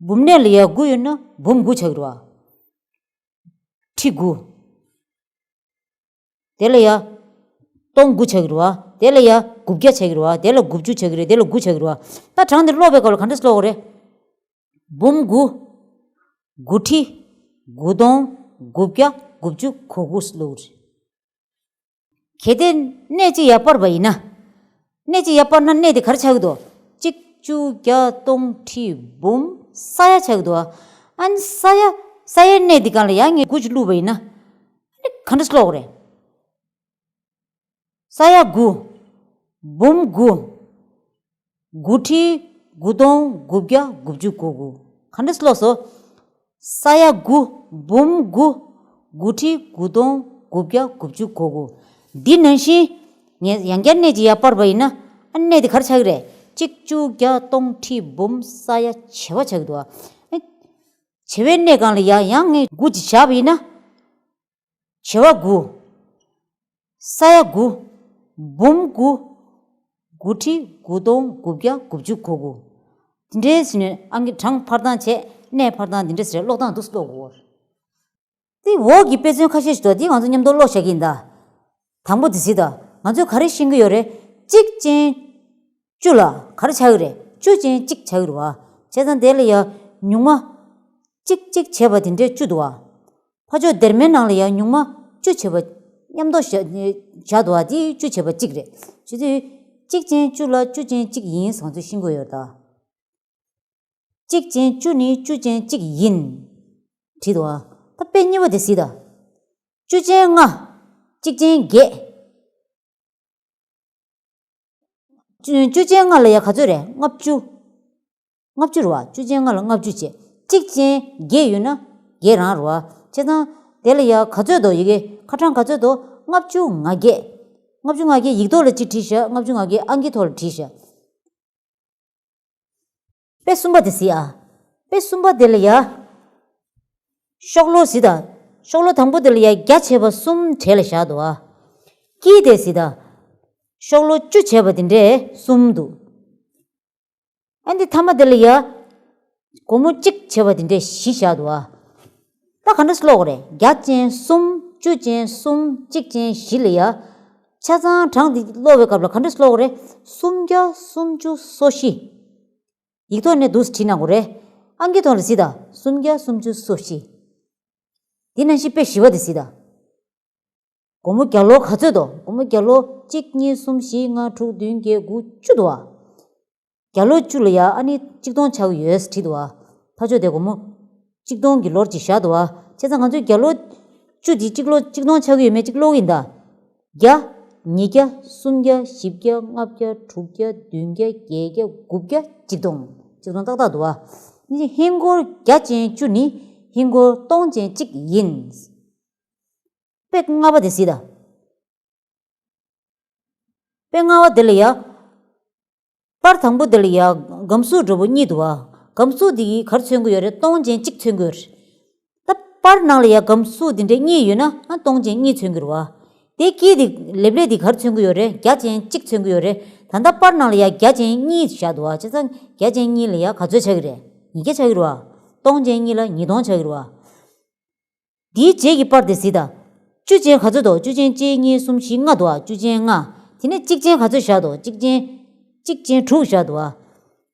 འབུམ་གནས་ལ་ཡ་དགུ་ཡོད་ན་འབུམ་དགུ་ཆགས་ཀྱི་རེད་བ། ཁྲི་དགུ། དེ་ལ་ཡ། སྟོང་དགུ་ཆགས་ཀྱི་རེད་བ། དེ་ལ་ཡ། དགུ་བརྒྱ་ཆགས་ཀྱི་རེད་བ། དེ་ལ་དགུ་བཅུ་ཆགས་ཀྱི་རེད། དེ་ལ་དགུ་ཆགས་ཀྱི་རེད་བ། ད་གྲངས་འདི་ཀློག་པའི་སྐབས་ལ་ག་འདྲས་ཀློག་དགོས་རེད། འབུམ་དགུ། དགུ་ཁྲི། དགུ་སྟོང་། དགུ་བརྒྱ། དགུ་བཅུ་གོ་དགུ་ཀློག་དགོས་རེད། གལ་ཏེ་གནས་གཅིག་ཡར་སྤར་བ་ཡིན་ན། གནས་གཅིག་ཡར་སྤར་ན་གནས་དེ་ག་རེ་ཆགས་ཀྱི་འདུག་གཅིག་བཅུ་བརྒྱ་སྟོང་ཁྲི་འབུམ་ས་ཡ་ཆགས་ཀྱི་འདུག་ཨ་ནི་ས་ཡ། ས་ཡའི་གནས་དེ་སྒང་ལ་ཡང་ངས་དགུ་ཅིག་བླུགས་པ་ཡིན་ན། ཨ་ནི་ག་འདྲས་ཀློག་དགོས་རེད། ས་ཡ་དགུ། འབུམ་དགུ། དགུ་ཁྲི། དགུ་སྟོང་། དགུ་བརྒྱ། དགུ་བཅུ་གོ་དགུ། ག་འདྲས་ཀློག་སོང་། ས་ཡ་དགུ། འབུམ་དགུ། དགུ་ཁྲི། དགུ་སྟོང་། དགུ་བརྒྱ། དགུ་བཅུ་གོ་དགུ། འདི་ནང་བཞིན། ངས་ཡང་བསྐྱར་གནས་གཅིག་ཡར་སྤར་བ་ཡིན་ན། ཨ་གནས་དེ་ག་རེ་ཆགས་ཀྱི་རེད། གཅིག་བཅུ་བརྒྱ་སྟོང་ཁྲི་འབུམ་ས་ཡ་བྱེ་བ་ཆགས་ཀྱི་འདུག་ཨ། བྱེ་བའི་གནས་སྒང་ལ་ཡ་ཡང་ངས་དགུ་ཅིག་བཞག་པ་ཡིན་ན། བྱེ་བ་དགུ། ས་ཡ་དགུ། འབུམ་དགུ། དགུ་ཁྲི། དགུ་སྟོང་། དགུ་བརྒྱ། དགུ་བཅུ་གོ་དགུ། དེ་འདྲའི་ཟིན་ནས་ཨང་ཀི་གྲངས་འཕར་སྟངས་བྱས། གནས་འཕར་སྟངས་འདི་འདྲ་ཟེར་ཀློག་སྟངས་འདུག་སེ་ཀློག་དགོས། དེ་འོག་གི་དཔེ་མཚོན་ཁ་ཤས་ཤིག་འདུག་དེ་ང་ཚོ་མཉམ་དུ་ཀློག་བཞག་གི་ཡིན་ད། དང་པོ་དེ་གཟིགས་དང་། ང་ཚོས་ག་རེ་ཤེས་ཀྱི་ཡོད་རེད། གཅིག་ཅན། བཅུ་ལ་ག་རེ་ཆགས་ཀྱི་རེད། བཅུ་ཅན་གཅིག་ཆགས་ཀྱི་རེད་བ། བྱས་ཙང་དེ་ལ་ཡ། ཉུང་མ། གཅིག་གཅིག་བྱས་པ་དེ་འདྲའི་བཅུ་འདུག་བ། ཕར་ཕྱོགས་སྡེར་མའི་ནང་ལ་ཡ་ཉུང་མ་བཅུ་བྱས་པ། མཉམ་དུ་བཞག་བཞག་འདུག་བ། དེ་བཅུ་བྱས་པ་གཅིག་རེད། བྱས་ཙང་། གཅིག་ཅན་བཅུ་ལ་བཅུ་ཅན་གཅིག་ཡིན་ཟེར་ང་ཚོས་ཤེས་དགོས་ཡོད་ད། གཅིག་ཅན་བཅུ་ནི་བཅུ་ཅན་གཅིག་ཡིན། བྲིས་འདུག་བ། ད་དཔེ་གཉིས་པ་དེ་གཟིགས་དང་། བཅུ་ཅན་ལྔ། གཅིག་ཅན་བརྒྱད། བཅུ་བཅུ་ཅན་ལྔ་ལ་ཡ་ག་ཚོད་རེད། ལྔ་བཅུ། ལྔ་བཅུ་རེད་བ། བཅུ་ཅན་ལྔ་ལ་ལྔ་བཅུ་བྱས། གཅིག་ཅན་བརྒྱད་ཡོད་ན་བརྒྱད་རང་རེད་བ། བྱས་ཙང་དེ་ལ་ཡ་ག་ཚོད་འདུག་ཡི་གེ་ཁ་གྲངས་ག་ཚོད་འདུག་ལྔ་བཅུ་ང་བརྒྱད། ལྔ་བཅུ་ང་བརྒྱད་ཡིག་ཐོག་ལ་གཅིག་བྲིས་བཞག་ལྔ་བཅུ་ང་བརྒྱད་ཨང་ཀི་ཐོག་ལ་བྲིས་བཞག་དཔེ་གསུམ་པ་དེ་གཟིགས་ཨ། དཔེ་གསུམ་པ་དེ་ལ་ཡ། ཤོག་ལོ་གཟིགས་དང་། ཤོག་ལོ་དང་པོ་དེ་ལ་ཡ་བརྒྱ་བྱས་པ་གསུམ་གྲས་ལ་བཞག་འདུག་ཨ། དཀྱིལ་དེ་གཟིགས་དང་། ཤོག་ལོ་བཅུ་བྱས་པ་དེ་འདྲས་གསུམ་འདུག་ཨ་འདི་ཐ་མ་དེ་ལ་ཡ། སྒོར་མོ་གཅིག་བྱས་པ་དེ་འདྲས་བཞི་བཞག་འདུག་ཨ། ད་ག་འདྲ་སེ་ཀློག་དགོས་རེད། བརྒྱ་ཅན་གསུམ། བཅུ་ཅན་གསུམ། གཅིག་ཅན་བཞི་ལ་ཡ། ཆ་ཚང་གྲངས་འདི་ཀློག་པའི་སྐབས་ལ་ག་འདྲ་སེ་ཀློག་དགོས་རེད། སུམ་བརྒྱ་སུམ་ཅུ་སོ་བཞི། ཡིག་ཐོག་ནས་འདུག་སེ་བྲིས་གནང་དགོས་རེད། ཨང་ཀི་ཐོག་ལ་གཟིགས་དང་། སུམ་བརྒྱ། སུམ་ཅུ། སོ་བཞི། དེ་ནང་བཞིན་དཔེ་བཞི་པ་དེ་གཟིགས་དང་། སྒོར་མོ་བརྒྱ་ལོ་ག་ཚོད་འདུག་སྒོར་མོ་བརྒྱ་ལོ་གཅིག་གཉིས་གསུམ་བཞི་ལྔ་དྲུག་བདུན་བརྒྱད་དགུ་བཅུ་འདུག་བ། བརྒྱ་ལོ་བཅུ་ལ་ཡ་ཨ་ནི་གཅིག་སྟོང་ཆགས་ཀྱི་ཡོད་བྲིས་འདུག་བ། ཕར་ཕྱོགས་དེ་སྒོར་མོ་གཅིག་སྟོང་གི་ལོར་གཅིག་བཞག་འདུག་བ། བྱས་ཙང་ང་ཚོས་བརྒྱ་ལོ་བཅུ་དེ་གཅིག་ལོ་གཅིག་སྟོང་ཆགས་ཀྱི་ཡོད་མེད་གཅིག་ཀློག་གི་ཡིན་ད། བརྒྱ། ཉིས་བརྒྱ། སུམ་བརྒྱ། བཞི་བརྒྱ། ལྔ་བརྒྱ། དྲུག་བརྒྱ། བདུན་བརྒྱ། བརྒྱད་བརྒྱ། དགུ་བརྒྱ། གཅིག་སྟོང་། གཅིག་སྟོང་ཏག་ཏག་འདུག་བ། ནི་ཧིན་སྒོར་བརྒྱ་ཅན་བཅུ་ནི་ཧིན་སྒོར་སྟོང་ཅན་གཅིག་ཡིན། དཔེ་ལྔ་པ་དེ་གཟིགས་དང་། དཔེ་ལྔ་པ་དེ་ལ་ཡ། པར་དང་པོ་དེ་ལ་ཡ་སྒམ་ཟུར་འདྲ་པོ་གཉིས་འདུག་བ། སྒམ་ཟུར་དེ་གིས་ག་རེ་མཚོན་གྱི་ཡོད་རེད། སྟོང་ཅན་གཅིག་མཚོན་གྱི་ཡོད་རེད། ད་པར་ནང་ལ་ཡ་སྒམ་ཟུར་དེ་འདྲ་གཉིས་ཡོད་ན་ཨ་སྟོང་ཅན་གཉིས་མཚོན་གྱི་རེད་བ། དེ་དཀྱིལ་དེ་ལེབ་ལེབ་དེ་ག་རེ་མཚོན་གྱི་ཡོད་རེད། བརྒྱ་ཅན་གཅིག་མཚོན་གྱི་ཡོད་རེད། ད་ལྟ་པར་ནང་ལ་ཡ་བརྒྱ་ཅན་གཉིས་བཞག་འདུག་བ། བྱས་ཙང་བརྒྱ་ཅན་གཉིས་ལ་ཡ་ག་ཚོད་ཆགས་ཀྱི་རེད། ཉིས་བརྒྱ་ཆགས་ཀྱི་རེད་བ། སྟོང་ཅན་གཉིས་ལ་ཉིས་སྟོང་ཆགས་ཀྱི་རེད་བ། དེའི་རྗེས་ཀྱི་པར་དེ་གཟིགས་དང་། བཅུ་ཅན་ག་ཚོད་འདུག་བཅུ་ཅན་གཅིག་གཉིས་གསུམ་བཞི་ལྔ་འདུག་ཨ། བཅུ་ཅན་ལྔ། དེ་ནས་གཅིག་ཅན་ག་ཚོད་བཞག་འདུག་གཅིག་ཅན། གཅིག་ཅན་དྲུག་བཞག་འདུག་ཨ།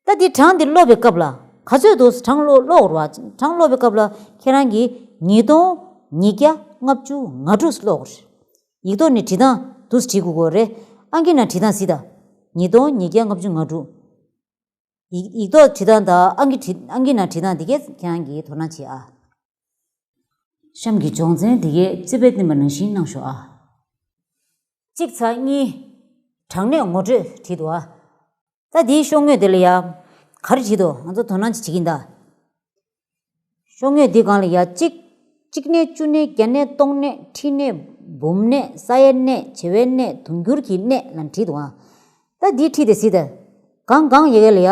ད་འདི་གྲངས་འདི་ཀློག་པའི་སྐབས་ལ་ག་ཚོད་འདུག་གྲངས་ཀློག་ཀློག་རོགས། གྲངས་ཀློག་པའི་སྐབས་ལ་ཁྱེད་རང་གིས་ཉིས་སྟོང་། ཉིས་བརྒྱ། ལྔ་བཅུ། ང་དྲུག་ཀློག་རོགས། ཡིག་ཐོག་ནས་བྲིས་སྟངས་འདུག་སེ་བྲིས་དགོས་ཀྱི་རེད། ཨང་ཀི་ནང་བྲིས་སྟངས་གཟིགས་དང་། ཉིས་སྟོང་། ཉིས་བརྒྱ། ལྔ་བཅུ། ང་དྲུག་ཡིག་ཡིག་ཐོག་བྲིས་སྟངས་དང་ཨང་ཀི་བྲིས་ཨང་ཀི་ནང་བྲིས་སྟངས་འདི་གས་ཁྱེད་རང་གིས་དོ་སྣང་བྱེད་ཨ། གཤམ་གྱི་སྦྱོང་ཚན་འདི་གས་རྩིས་དཔེ་བསྟན་པ་ནང་བཞིན་གནང་ཤོག་ཨ། གཅིག་ཚེག་གཉིས། གྲངས་གནས་ངོ་སྤྲོད་བྲིས་འདུག་ཨ། ད་འདིའི་ཤོག་ངོས་དེ་ལ་ཡ། ག་རེ་བྲིས་འདུག་ང་ཚོ་དོ་སྣང་ཅིག་བྱེད་ཀྱིན་གདའ། ཤོག་ངོས་འདི་སྒང་ལ་ཡ་གཅིག་གཅིག་གནས། བཅུ་གནས། བརྒྱ་གནས། སྟོང་གནས། ཁྲི་གནས། འབུམ་གནས། ས་ཡ་གནས། བྱེ་བའི་གནས། དུང་འགྱུར་གྱི་གནས་ལ་བྲིས་འདུག་ཨ། ད་འདིའི་ཁྲི་དེ་གཟིགས་དང་། གང་གང་ཡི་གེ་ལ་ཡ།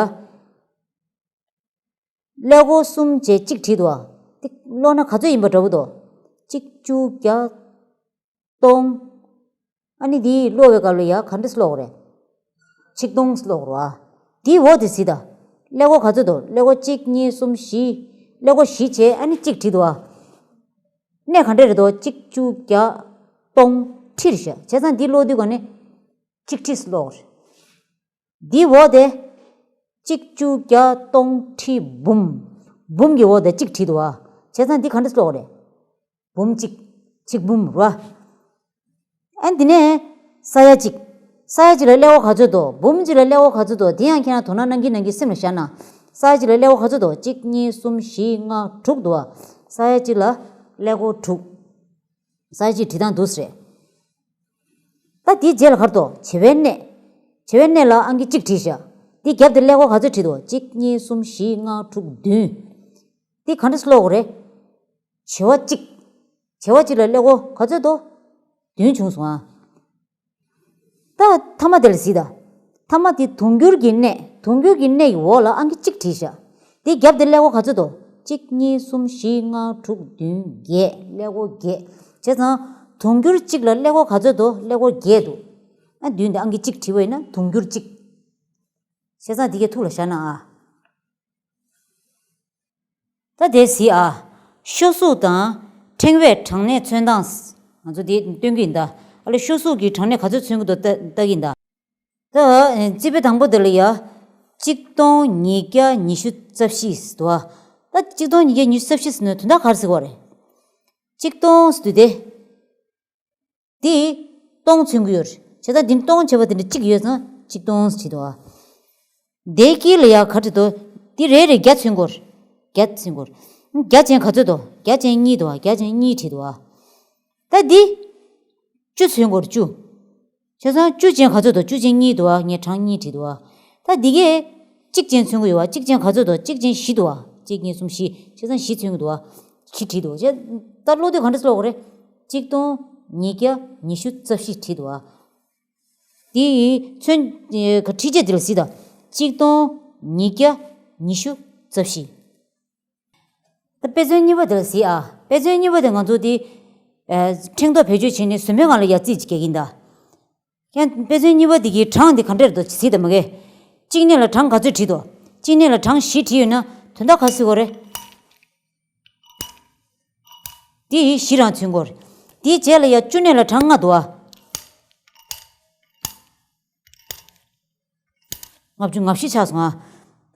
ཀླད་ཀོར་གསུམ་བྱས་གཅིག་བྲིས་འདུག་ཨ། འདི་ཀློག་ན་ག་ཚོད་ཡིན་པ་འདྲ་པོ་འདུག་གཅིག་བཅུ་བརྒྱ། སྟོང་། ཨ་ནི་འདི་ཀློག་པའི་སྐབས་ལ་ཡ་ག་འདྲས་ཀློག་རེད། ཆིག་སྟོང་ཀློག་རོགས་ཨ། འདིའི་འོག་དེ་གཟིགས་དང་། ཀླད་ཀོར་ག་ཚོད་འདུག་ཀླད་ཀོར་གཅིག་གཉིས་གསུམ་བཞི། ཀླད་ཀོར་བཞི་བྱས་ཨ་ནི་གཅིག་བྲིས་འདུག་ཨ། གནས་ག་འདྲས་རེད་འདུག་གཅིག་བཅུ་བརྒྱ། སྟོང་། ཁྲི་རེད་ཤག་བྱས་ཙང་འདི་ཀློག་དུས་ག་ནས་གཅིག་ཁྲི་ཀློག་རེད། འདིའི་འོག་དེ། གཅིག་བཅུ་བརྒྱ། སྟོང་། ཁྲི། འབུམ། འབུམ་གྱི་འོག་དེ་གཅིག་བྲིས་འདུག་ཨ། བྱས་ཙང་འདི་ག་འདྲས་ཀློག་རེད། འབུམ་གཅིག་ཆིག་འབུམ་ར། ཨ་འདི་ནས་ས་ཡ་གཅིག་ས་ཡ་གཅིག་ལ་ཀླད་ཀོར་ག་ཚོད་འདུག་འབུམ་གཅིག་ལ་ཀླད་ཀོར་ག་ཚོད་འདུག་དེ་ཡང་ཁྱེད་རང་དོ་སྣང་གནང་གིན་གནང་གིན་སེམས་ལ་ཤར་ན། ས་ཡ་གཅིག་ལ་ཀླད་ཀོར་ག་ཚོད་འདུག་གཅིག་གཉིས་གསུམ་བཞི་ལྔ་དྲུག་འདུག་ཨ། ས་ཡ་གཅིག་ལ་ཀླད་ཀོར་དྲུག་ས་ཡ་གཅིག་བྲིས་སྟངས་འདུག་སེ་རེད། ད་དེའི་རྗེས་ལ་ག་རེ་འདུག་བྱེ་བའི་གནས། བྱེ་བའི་གནས་ལ་ཨང་ཀི་གཅིག་བྲིས་ཤག་དེའི་རྒྱབ་དེ་ཀླད་ཀོར་ག་ཚོད་བྲིས་འདུག་གཅིག་གཉིས་གསུམ་བཞི་ལྔ་དྲུག་བདུན། དེ་ག་འདྲས་ཀློག་དགོས་རེད། བྱེ་བ་གཅིག་བྱེ་བ་གཅིག་ལ་ཀླད་ཀོར་ག་ཚོད་འདུག་བདུན་བྱུང་སོང་ཨ། ད་མཐའ་མ་དེ་ལ་གཟིགས་དང་། མཐའ་མ་དེ་དུང་འགྱུར་གྱི་གནས། དུང་འགྱུར་གྱི་གནས་ཀྱི་འོག་ལ་ཨང་ཀི་གཅིག་བྲིས་ཤག་དེའི་རྒྱབ་དེ་ཀླད་ཀོར་ག་ཚོད་འདུག་གཅིག་གཉིས་གསུམ་བཞི་ལྔ་དྲུག་བདུན་བརྒྱད། ཀླད་ཀོར་བརྒྱད། བྱས་ཙང་དུང་འགྱུར་གཅིག་ལ་ཀླད་ཀོར་ག་ཚོད་འདུག་ཀླད་ཀོར་བརྒྱད་འདུག་ཨ་བདུན་དེ་ཨང་ཀི་གཅིག་བྲིས་པ་ཡིན་ན་དུང་འགྱུར་གཅིག་བྱས་ཙང་དེ་གའི་ཐུགས་ལ་བཞག་ན་ཨ། ད་དེ་གཟིགས་ཨ། ཤོག་གཟུགས་དང་ཕྲེང་བའི་གྲངས་གནས་མཚོན་སྟངས། ང་ཚོ་དེ་སྟོན་གྱི་ཡིན་ད། ཨ་ལས་ཤོག་གཟུགས་ཀྱི་གྲངས་གནས་ག་ཚོད་མཚོན་གྱི་འདུག་ལྟ་ལྟ་གི་ཡིན་ད། ད་རྩིས་དཔེ་དང་པོ་དེ་ལ་ཡ། གཅིག་སྟོང་ཉིས་བརྒྱ་ཉི་ཤུ་རྩ་བཞི་ཟེར་འདུག་ཨ། ད་གཅིག་སྟོང་ཉིས་བརྒྱ་ཉི་ཤུ་རྩ་བཞི་ཟེར་ནས་དོན་དག་ག་རེ་ཟེར་བ་རེད། གཅིག་སྟོང་ཟེར་དུས་དེ། དེ་སྟོང་མཚོན་གྱི་ཡོད་རེད། བྱས་ཙང་འདི་སྟོང་བྱས་པ་དེ་འདྲ་གཅིག་ཡོད་ཙང་གཅིག་སྟོང་ཟེར་བྲིས་འདུག་ཨ། དེའི་དཀྱིལ་ལ་ཡ་ག་བྲིས་འདུག་དེ་རེ་རེ་བརྒྱ་མཚོན་གྱི་ཡོད་རེད། བརྒྱ་མཚོན་གྱི་ཡོད་རེད། བརྒྱ་ཅན་ག་ཚོད་འདུག་བརྒྱ་ཅན་གཉིས་འདུག་ཨ། བརྒྱ་ཅན་གཉིས་བྲིས་འདུག་ཨ། ད་འདི་བཅུ་མཚོན་གྱི་ཡོད་རེད། བཅུ། བྱས་ཙང་བཅུ་ཅན་ག་ཚོད་འདུག་བཅུ་ཅན་གཉིས་འདུག་ཨ། ངས་གྲངས་གཉིས་བྲིས་འདུག་ཨ། ད་འདི་གས་གཅིག་ཅན་མཚོན་གྱི་ཡོད་པ། གཅིག་ཅན་ག་ཚོད་འདུག་གཅིག་ཅན་བཞི་འདུག་ཨ། གཅིག་གཉིས་གསུམ་བཞི། བྱས་ཙང་བཞི་མཚོན་གྱི་འདུག་ཨ། བཞི་བྲིས་འདུག་བྱས། ད་ཀློག་དུས་ག་འདྲས་ཀློག་དགོས་རེད། གཅིག་སྟོང་ཉིས་བརྒྱ་ཉི་ཤུ་རྩ་བཞི་བྲིས་འདུག་ཨ། དེ་ཡི་མཚོན་ཁྲི་ཆ་དེ་ལ་གཟིགས་དང་། གཅིག་སྟོང་ཉིས་བརྒྱ་ཉི་ཤུ་རྩ་བཞི། ད་དཔེ་མཚོན་གཉིས་པ་དེ་ལ་གཟིགས་ཨ། དཔེ་མཚོན་གཉིས་པ་དེ་ང་ཚོ་དེ། ཨ། ཕྲེང་རྡོག་བེད་སྤྱོད་བྱས་ནས་སུམ་པའི་སྒང་ལ་ཡ་རྩིས་ཀྱི་རྒྱག་གིན་གདའ། ཡང་དཔེ་མཚོན་གཉིས་པ་དེ་གི་གྲངས་དེ་ག་འདྲས་འདུག་གཟིགས་དང་མ་གས། གཅིག་གནས་ལ་གྲངས་ག་ཚོད་བྲིས་འདུག་གཅིག་གནས་ལ་གྲངས་བཞི་བྲིས་ཡོད་ན་དོན་དག་ག་ཟེར་དགོས་རེད། དེ་ཡི་བཞི་རང་མཚོན་གྱི་ཡོད་རེད། དེའི་རྗེས་ལ་ཡ་བཅུ་གནས་ལ་གྲངས་ལྔ་འདུག་ཨ། ལྔ་བཅུ་ང་བཞི་ཆགས་སོང་ཨ།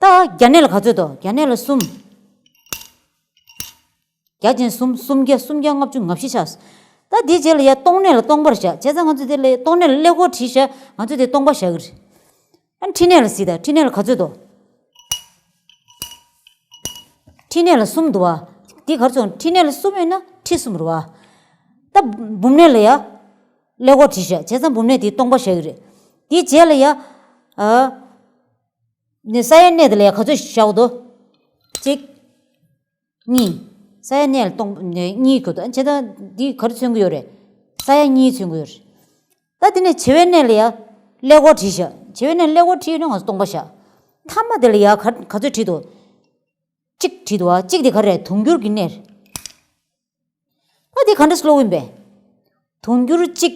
ད་བརྒྱ་གནས་ལ་ག་ཚོད་འདུག་བརྒྱ་གནས་ལ་གསུམ། བརྒྱ་ཅན་གསུམ། སུམ་བརྒྱ། སུམ་བརྒྱ་ལྔ་བཅུ་ང་བཞི་ཆགས། ད་དེའི་རྗེས་ལ་ཡ་སྟོང་གནས་ལ་སྟོང་པར་བཞག་བྱས་ཙང་ང་ཚོ་དེ་ལ་སྟོང་གནས་ལ་ཀླད་ཀོར་བྲིས་བཞག་ང་ཚོ་དེ་སྟོང་པ་བཞག་གི་རེད། ཨ་ཁྲི་གནས་ལ་གཟིགས་དང་། ཁྲི་གནས་ལ་ག་ཚོད་འདུག་ཁྲི་གནས་ལ་གསུམ་འདུག་བ། འདི་གར་སོང་། ཁྲི་གནས་ལ་གསུམ་ཡོད་ན་ཁྲི་གསུམ་རེད་བ། ད་འབུམ་གནས་ལ་ཡ་ཀླད་ཀོར་བྲིས་བཞག་བྱས་ཙང་འབུམ་གནས་དེ་སྟོང་པ་བཞག་གི་རེད། དེའི་རྗེས་ལ་ཡ། ཨ། ནས་ས་ཡ་གནས་དེ་ལ་ཡ་ག་ཚོད་བཞག་འདུག་གཅིག་གཉིས། ས་ཡ་གནས་ལ་སྟོང་གནས་གཉིས་གོ་དང་། བྱས་ཙང་འདི་ག་རེ་མཚོན་གྱི་ཡོད་རེད། ས་ཡ་གཉིས་མཚོན་གྱི་ཡོད་རེད། ད་དེ་ནས་བྱེ་བའི་གནས་ལ་ཡ་ཀླད་ཀོར་བྲིས་བཞག་བྱེ་བའི་གནས་ཀླད་ཀོར་བྲིས་ཡོད་ན་ང་ཚོ་སྟོང་པ་བཞག་མཐའ་མ་དེ་ལ་ཡ་ག་ག་ཚོད་བྲིས་འདུག་གཅིག་བྲིས་འདུག་བ། གཅིག་དེ་ག་རེ་རེད། དུང་འགྱུར་གྱི་གནས་རེད། ད་དེ་ག་འདྲ་ཀློག་ཡིན་པས། དུང་འགྱུར་གཅིག་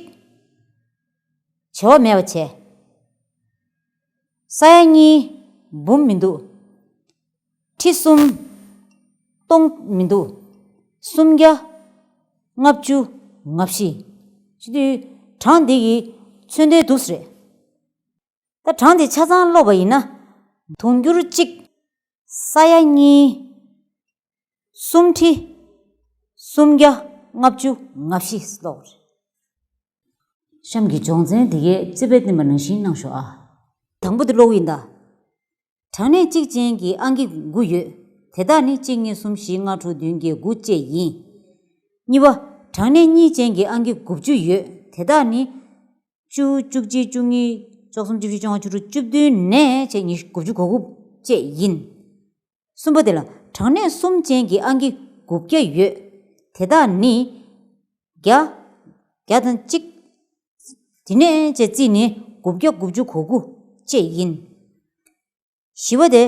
བྱེ་བ་མེད་པ་བྱས། ས་ཡ་གཉིས་འབུམ་མི་འདུག་ཁྲི་གསུམ་སྟོང་མི་འདུག་སུམ་བརྒྱ་ལྔ་བཅུ་ང་བཞི། ཅི་དུས་གྲངས་འདི་གི་མཚོན་དོན་འདུག་སེ་རེད། ད་གྲངས་འདི་ཆ་ཚང་ཀློག་པ་ཡིན་ན། དུང་འགྱུར་གཅིག་ས་ཡ་གཉིས། སུམ་ཁྲི། སུམ་བརྒྱ་ལྔ་བཅུ་ང་བཞི་ཀློག་རེད། གཤམ་གྱི་སྦྱོང་ཚན་འདི་གའི་རྩིས་དཔེ་བསྟན་པ་ནང་བཞིན་གནང་ཤོག་ཨ། དང་པོ་འདི་ཀློག་ཡིན་ད། གྲངས་གནས་གཅིག་ཅན་གྱི་ཨང་ཀི་དགུ་ཡོད། དེ་དག་ནི་གཅིག་གཉིས་གསུམ་བཞི་ལྔ་དྲུག་བདུན་བརྒྱད་དགུ་བཅས་ཡིན། གཉིས་པ། གྲངས་གནས་གཉིས་ཅན་གྱི་ཨང་ཀི་དགུ་བཅུ་ཡོད། དེ་དག་ནི། བཅུ། བཅུ་གཅིག་བཅུ་གཉིས། བཅུ་གསུམ། བཅུ་བཞི། བཅོ་ལྔ། བཅུ་དྲུག་བཅུ་བདུན་ནས་བྱས་ཉི་ཤུ། དགུ་བཅུ་གོ་དགུ་བཅས་ཡིན། གསུམ་པ་དེ་ལ་གྲངས་གནས་གསུམ་ཅན་གྱི་ཨང་ཀི་དགུ་བརྒྱ་ཡོད། དེ་དག་ནི། བརྒྱ། བརྒྱ་དང་གཅིག་དེ་ནས་བྱས་བརྩིས་ནས་དགུ་བརྒྱ་དགུ་བཅུ་གོ་དགུ་བཅས་ཡིན། བཞི་པ་དེ་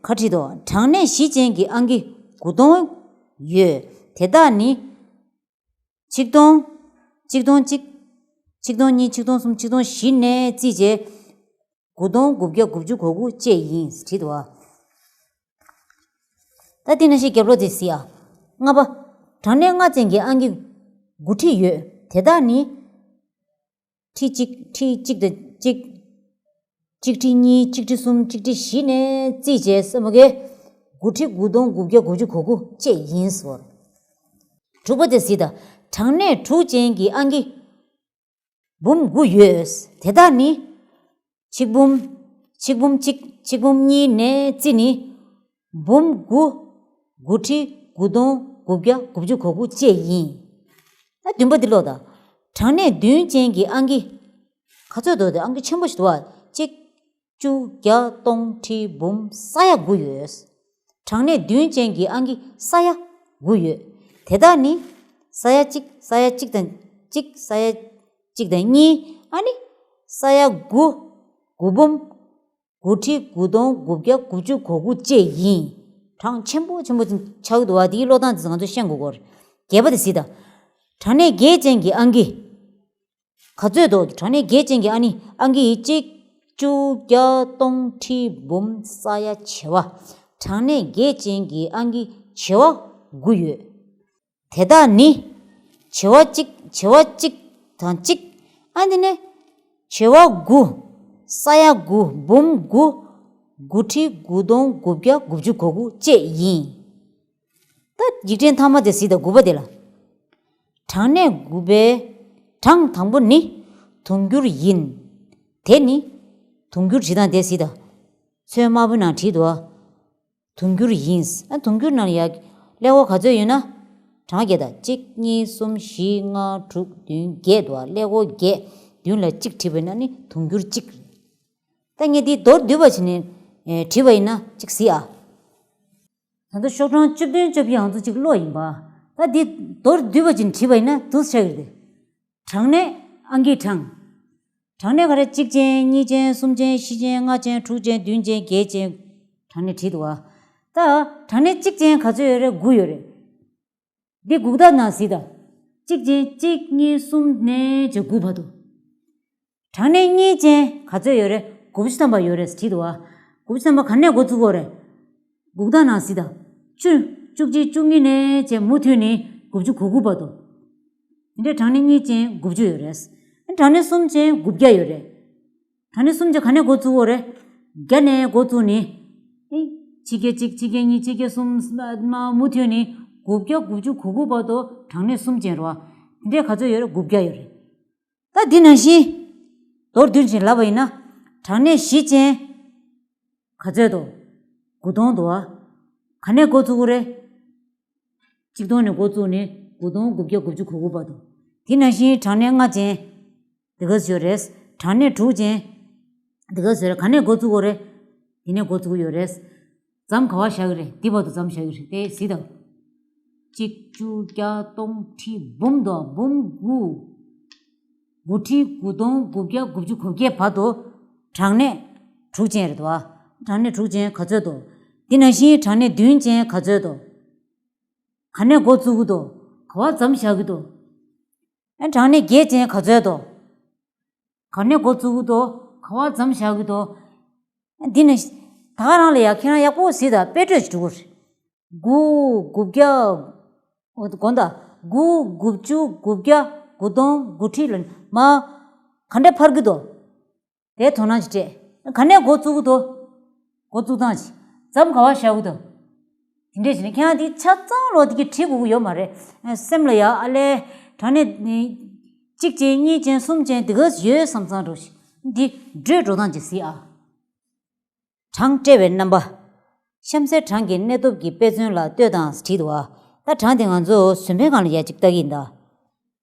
ག་བྲིས་འདུག་གྲངས་གནས་བཞི་ཅན་གྱི་ཨང་ཀི་དགུ་སྟོང་ཡོད། དེ་དག་ནི། ཆིག་སྟོང་། ཆིག་སྟོང་གཅིག་ཆིག་སྟོང་གཉིས། ཆིག་སྟོང་གསུམ། ཆིག་སྟོང་བཞི་ནས་བརྩིས་བྱས། དགུ་སྟོང་དགུ་བརྒྱ་དགུ་བཅུ་གོ་དགུ་བཅས་ཡིན་བྲིས་འདུག་བ། ད་དེ་ནང་བཞིན་རྒྱབ་ལོགས་དེ་གཟིགས་ཨ། ལྔ་པ། གྲངས་གནས་ལྔ་ཅན་གྱི་ཨང་ཀི་དགུ་ཁྲི་ཡོད། དེ་དག་ནི། ཁྲི་གཅིག་ཁྲི་གཅིག་དང་གཅིག་གཅིག་ཁྲི་གཉིས། གཅིག་ཁྲི་གསུམ། གཅིག་ཁྲི་བཞི་ནས་བརྩིས་བྱས་སེ་མོ་གེ། དགུ་ཁྲི་དགུ་སྟོང་དགུ་བརྒྱ་དགུ་བཅུ་གོ་དགུ་བཅས་ཡིན་ཟེར། དྲུག་པ་དེ་གཟིགས་དང་། གྲངས་གནས་དྲུག་ཅན་གྱི་ཨང་ཀི་འབུམ་དགུ་ཡོད། དེ་དག་ནི། ཆིག་འབུམ། ཆིག་འབུམ་གཅིག་ཆིག་འབུམ་གཉིས་ནས་བརྩིས་ནི། འབུམ་དགུ། དགུ་ཁྲི་དགུ་སྟོང་དགུ་བརྒྱ་དགུ་བཅུ་གོ་དགུ་བཅས་ཡིན། ཨ། བདུན་པ་འདི་ཀློག་དང་། གྲངས་གནས་བདུན་ཅན་གྱི་ཨང་ཀི། ག་ཚོད་འདུག་དེ་ཨང་ཀི་ཆེན་པོ་ཞིག་འདུག་བ། གཅིག་བཅུ། བརྒྱ། སྟོང་། ཁྲི། འབུམ། ས་ཡ་དགུ་ཡོད། གྲངས་གནས་བདུན་ཅན་གྱི་ཨང་ཀི་ས་ཡ་དགུ་ཡོད། དེ་དག་ནི། ས་ཡ་གཅིག་ས་ཡ་གཅིག་དང་གཅིག་ས་ཡ་གཅིག་དང་གཉིས། ཨ་ནི། ས་ཡ་དགུ། དགུ་འབུམ། དགུ་ཁྲི་དགུ་སྟོང་དགུ་བརྒྱ་དགུ་བཅུ་གོ་དགུ་བཅས་ཡིན། གྲངས་ཆེན་པོ་ཆེན་པོ་ཆགས་འདུག་བ། དེའི་ཀློག་སྟངས་དེ་ང་ཚོ་ཤེས་དགོས་ཀྱི་རེད། བརྒྱད་པ་དེ་གཟིགས་དང་། གྲངས་གནས་བརྒྱད་ཅན་གྱི་ཨང་ཀི། ག་ཚོད་འདུག་གྲངས་གནས་བརྒྱད་ཅན་གྱི་ཨང་ཀི་ནི། གཅིག་བཅུ། བརྒྱ། སྟོང་། ཁྲི། འབུམ། ས་ཡ། བྱེ་བ། གྲངས་གནས་བརྒྱད་ཅན་གྱི་ཨང་ཀི་བྱེ་བ་དགུ་ཡོད། དེ་དག་ནི། བྱེ་བ་གཅིག་བྱེ་བ་གཅིག་དང་གཅིག་ཨ་ནི་ནས། བྱེ་བ་དགུ། ས་ཡ་དགུ། འབུམ་དགུ། དགུ་ཁྲི་དགུ་སྟོང་དགུ་བརྒྱ་དགུ་བཅུ་གོ་དགུ་བཅས་ཡིན། ད་འཇིག་རྟེན་མཐའ་མ་དེ་གཟིགས་དང་། དགུ་པ་དེ་ལ། གྲངས་གནས་དགུ་པའི་གྲངས་དང་པོ་ནི་དུང་འགྱུར་ཡིན། དེ་ནི་དུང་འགྱུར་བྲིས་སྟངས་དེ་གཟིགས་དང་། ཚོན་དམར་པོའི་ནང་བྲིས་འདུག་བ། དུང་འགྱུར་ཡིན། ཨ། དུང་འགྱུར་ནང་ལ་ཡ་ཀླད་ཀོར་ག་ཚོད་ཡོད་ན། གྲངས་བརྒྱད་དང་། གཅིག་གཉིས། གསུམ། བཞི། ལྔ། དྲུག་བདུན། བརྒྱད་འདུག་བ། ཀླད་ཀོར་བརྒྱད། མདུན་ལ་གཅིག་བྲིས་པ་ཡིན་ན་ནི་དུང་འགྱུར་གཅིག་ད་ངས་འདི་མདོར་བསྡུས་པ་བྱས་ནས། ཨེ། བྲིས་པ་ཡིན་ན་གཅིག་གཟིགས་ཨ། ད་ལྟ་ཤོག་གྲངས་བཅུ་བདུན་བཅོ་བརྒྱད་ང་ཚོ་གཅིག་ཀློག་ཡིན་པ། ད་འདི་མདོར་བསྡུས་པ་བྱས་ནས་བྲིས་པ་ཡིན་ན་འདུག་སེ་ཆགས་ཀྱི་རེད། གྲངས་གནས་ཨང་ཀིའི་གྲངས། གྲངས་གནས་ག་རེ། གཅིག་ཅན། གཉིས་ཅན། གསུམ་ཅན། བཞི་ཅན། ལྔ་ཅན། དྲུག་ཅན། བདུན་ཅན། བརྒྱད་ཅན། གྲངས་གནས་བྲིས་འདུག་བ། ད་གྲངས་གནས་གཅིག་ཅན་ག་ཚོད་ཡོད་རེད། དགུ་ཡོད་རེད། འདི་དགུ་དག་ནང་གཟིགས་དང་། གཅིག་ཅན། གཅིག་གཉིས། གསུམ་ནས་བྱས་དགུ་བར་དུ། གྲངས་གནས་གཉིས་ཅན་ག་ཚོད་ཡོད་རེད། དགུ་བཅུ་ཐམ་པ་ཡོད་རེད་བྲིས་འདུག་བ། དགུ་བཅུ་ཐམ་པ་ག་ནས་འགོ་བཙུགས་ཀྱི་ཡོད་རེད། དགུ་དག་ནང་གཟིགས་དང་། བཅུ། བཅུ་གཅིག་བཅུ་གཉིས་ནས་བྱས་མུ་མཐུད་ནས་དགུ་བཅུ་གོ་དགུ་བར་དུ། འདི་འདྲའི་གྲངས་གནས་གཉིས་ཅན་དགུ་བཅུ་ཡོད་རེད། གྲངས་གནས་གསུམ་ཅན་དགུ་བརྒྱ་ཡོད་རེད། གྲངས་གནས་གསུམ་ཅན་ག་ནས་འགོ་བཙུགས་ཀྱི་ཡོད་རེད། བརྒྱ་ནས་འགོ་བཙུགས་ནས། ཨེ། ཕྱི་རྒྱལ་གཅིག་ཕྱི་རྒྱལ་གཉིས་ཕྱི་རྒྱལ་གསུམ། མ་མུ་མཐུད་ནས་དགུ་བརྒྱ་དགུ་བཅུ་གོ་དགུ་བར་དུ་གྲངས་གནས་གསུམ་ཅན་རེད་བ། དེ་འདྲའི་ག་ཚོད་ཡོད་རེད། དགུ་བརྒྱ་ཡོད་རེད། ད་འདི་ནང་བཞིན་མདོར་བསྡུས་ཤིག་ལབ་པ་ཡིན་ན། གྲངས་གནས་བཞི་ཅན་ག་ཚོད་འདུག་དགུ་སྟོང་འདུག་བ། ག་ནས་འགོ་བཙུགས་ཀྱི་རེད། གཅིག་སྟོང་ནས་འགོ་བཙུགས་ནས་དགུ་སྟོང་དགུ་བརྒྱ་དགུ་བཅུ་གོ་དགུ་བར་དུ། དེ་ནང་བཞིན་གྲངས་གནས་ལྔ་ཅན་འདི་ག་ཚོད་ཡོད་རེད། གྲངས་གནས་དྲུག་ཅན་འདི་ག་ཚོད་རེད། ག་ནས་འགོ་བཙུགས་ཀྱི་རེད། དེ་ནས་འགོ་བཙུགས་ཀྱི་ཡོད་རེད། མཚམས་ག་པར་བཞག་གི་རེད། འདི་བར་དུ་མཚམས་བཞག་གི་རེད། དེ་གཟིགས་དང་། གཅིག་བཅུ་བརྒྱ་སྟོང་ཁྲི་འབུམ་དང་འབུམ་དགུ། དགུ་ཁྲི་དགུ་སྟོང་དགུ་བརྒྱ་དགུ་བཅུ་གོ་བརྒྱད་བར་དུ་གྲངས་གནས་དྲུག་ཅན་རེད་དོ། གྲངས་གནས་དྲུག་ཅན་ག་ཚོད་དོ། འདི་ནང་བཞིན་གྲངས་གནས་བདུན་ཅན་ག་ཚོད་དོ། ག་ནས་འགོ་བཙུགས་ཀྱི་འདུག་ག་པར་མཚམས་བཞག་གི་འདུག་ཨ་གྲངས་གནས་བརྒྱད་ཅན་ག་ཚོད་དོ། ག་ནས་འགོ་བཙུགས་ཀྱི་འདུག་ག་པར་མཚམས་བཞག་གི་འདུག་འདི་ནི་ད་ག་རང་ལ་ཡ་ཁྱེད་རང་ཡག་པོ་གཟིགས་དང་། དཔེ་སྤྲོད་ཅིག་འགྲོ་གི་རེད། དགུ། དགུ་བརྒྱ། དགོངས་དག་དགུ། དགུ་བཅུ། དགུ་བརྒྱ། དགུ་སྟོང་། དགུ་ཁྲི་ལ་མ། ག་འདྲ་འཕར་གྱི་འདུག་དེ་དོ་སྣང་ཅིག་སྤྲད། ག་ནས་འགོ་བཙུགས་ཀྱི་འདུག་འགོ་བཙུགས་སྟངས་ཅིག་མཚམས་ག་པར་བཞག་གི་འདུག་དེ་འདྲས་བྱས་ནས་ཁྱེད་རང་འདི་ཆ་ཚང་ལོ་དེ་གི་བྲིས་དགོས་ཀྱི་ཡོད་མ་རེད། སེམས་ལ་ཡ་ཨ་ལས་གྲངས་གནས་གཅིག་ཅན་གཉིས་ཅན་གསུམ་ཅན་དེ་ག་ཡོད་བསམ་བསམ་འགྲོ་ཞིག་འདི་འགྲོས་འགྲོ་སྟངས་ཅིག་གཟིགས་ཨ། གྲངས་སྤྲད་པའི་རྣམ་པ། གཤམ་གསལ་གྲངས་ཀྱི་གནས་སྟོབས་ཀྱི་དཔེ་མཚོན་ལ་ལྟོས་དང་བྲིས་འདུག་བ། ད་གྲངས་དེ་ང་ཚོ་ཟུར་ཕན་སྒང་ལ་ཡ་གཅིག་ལྟ་གི་ཡིན་ད།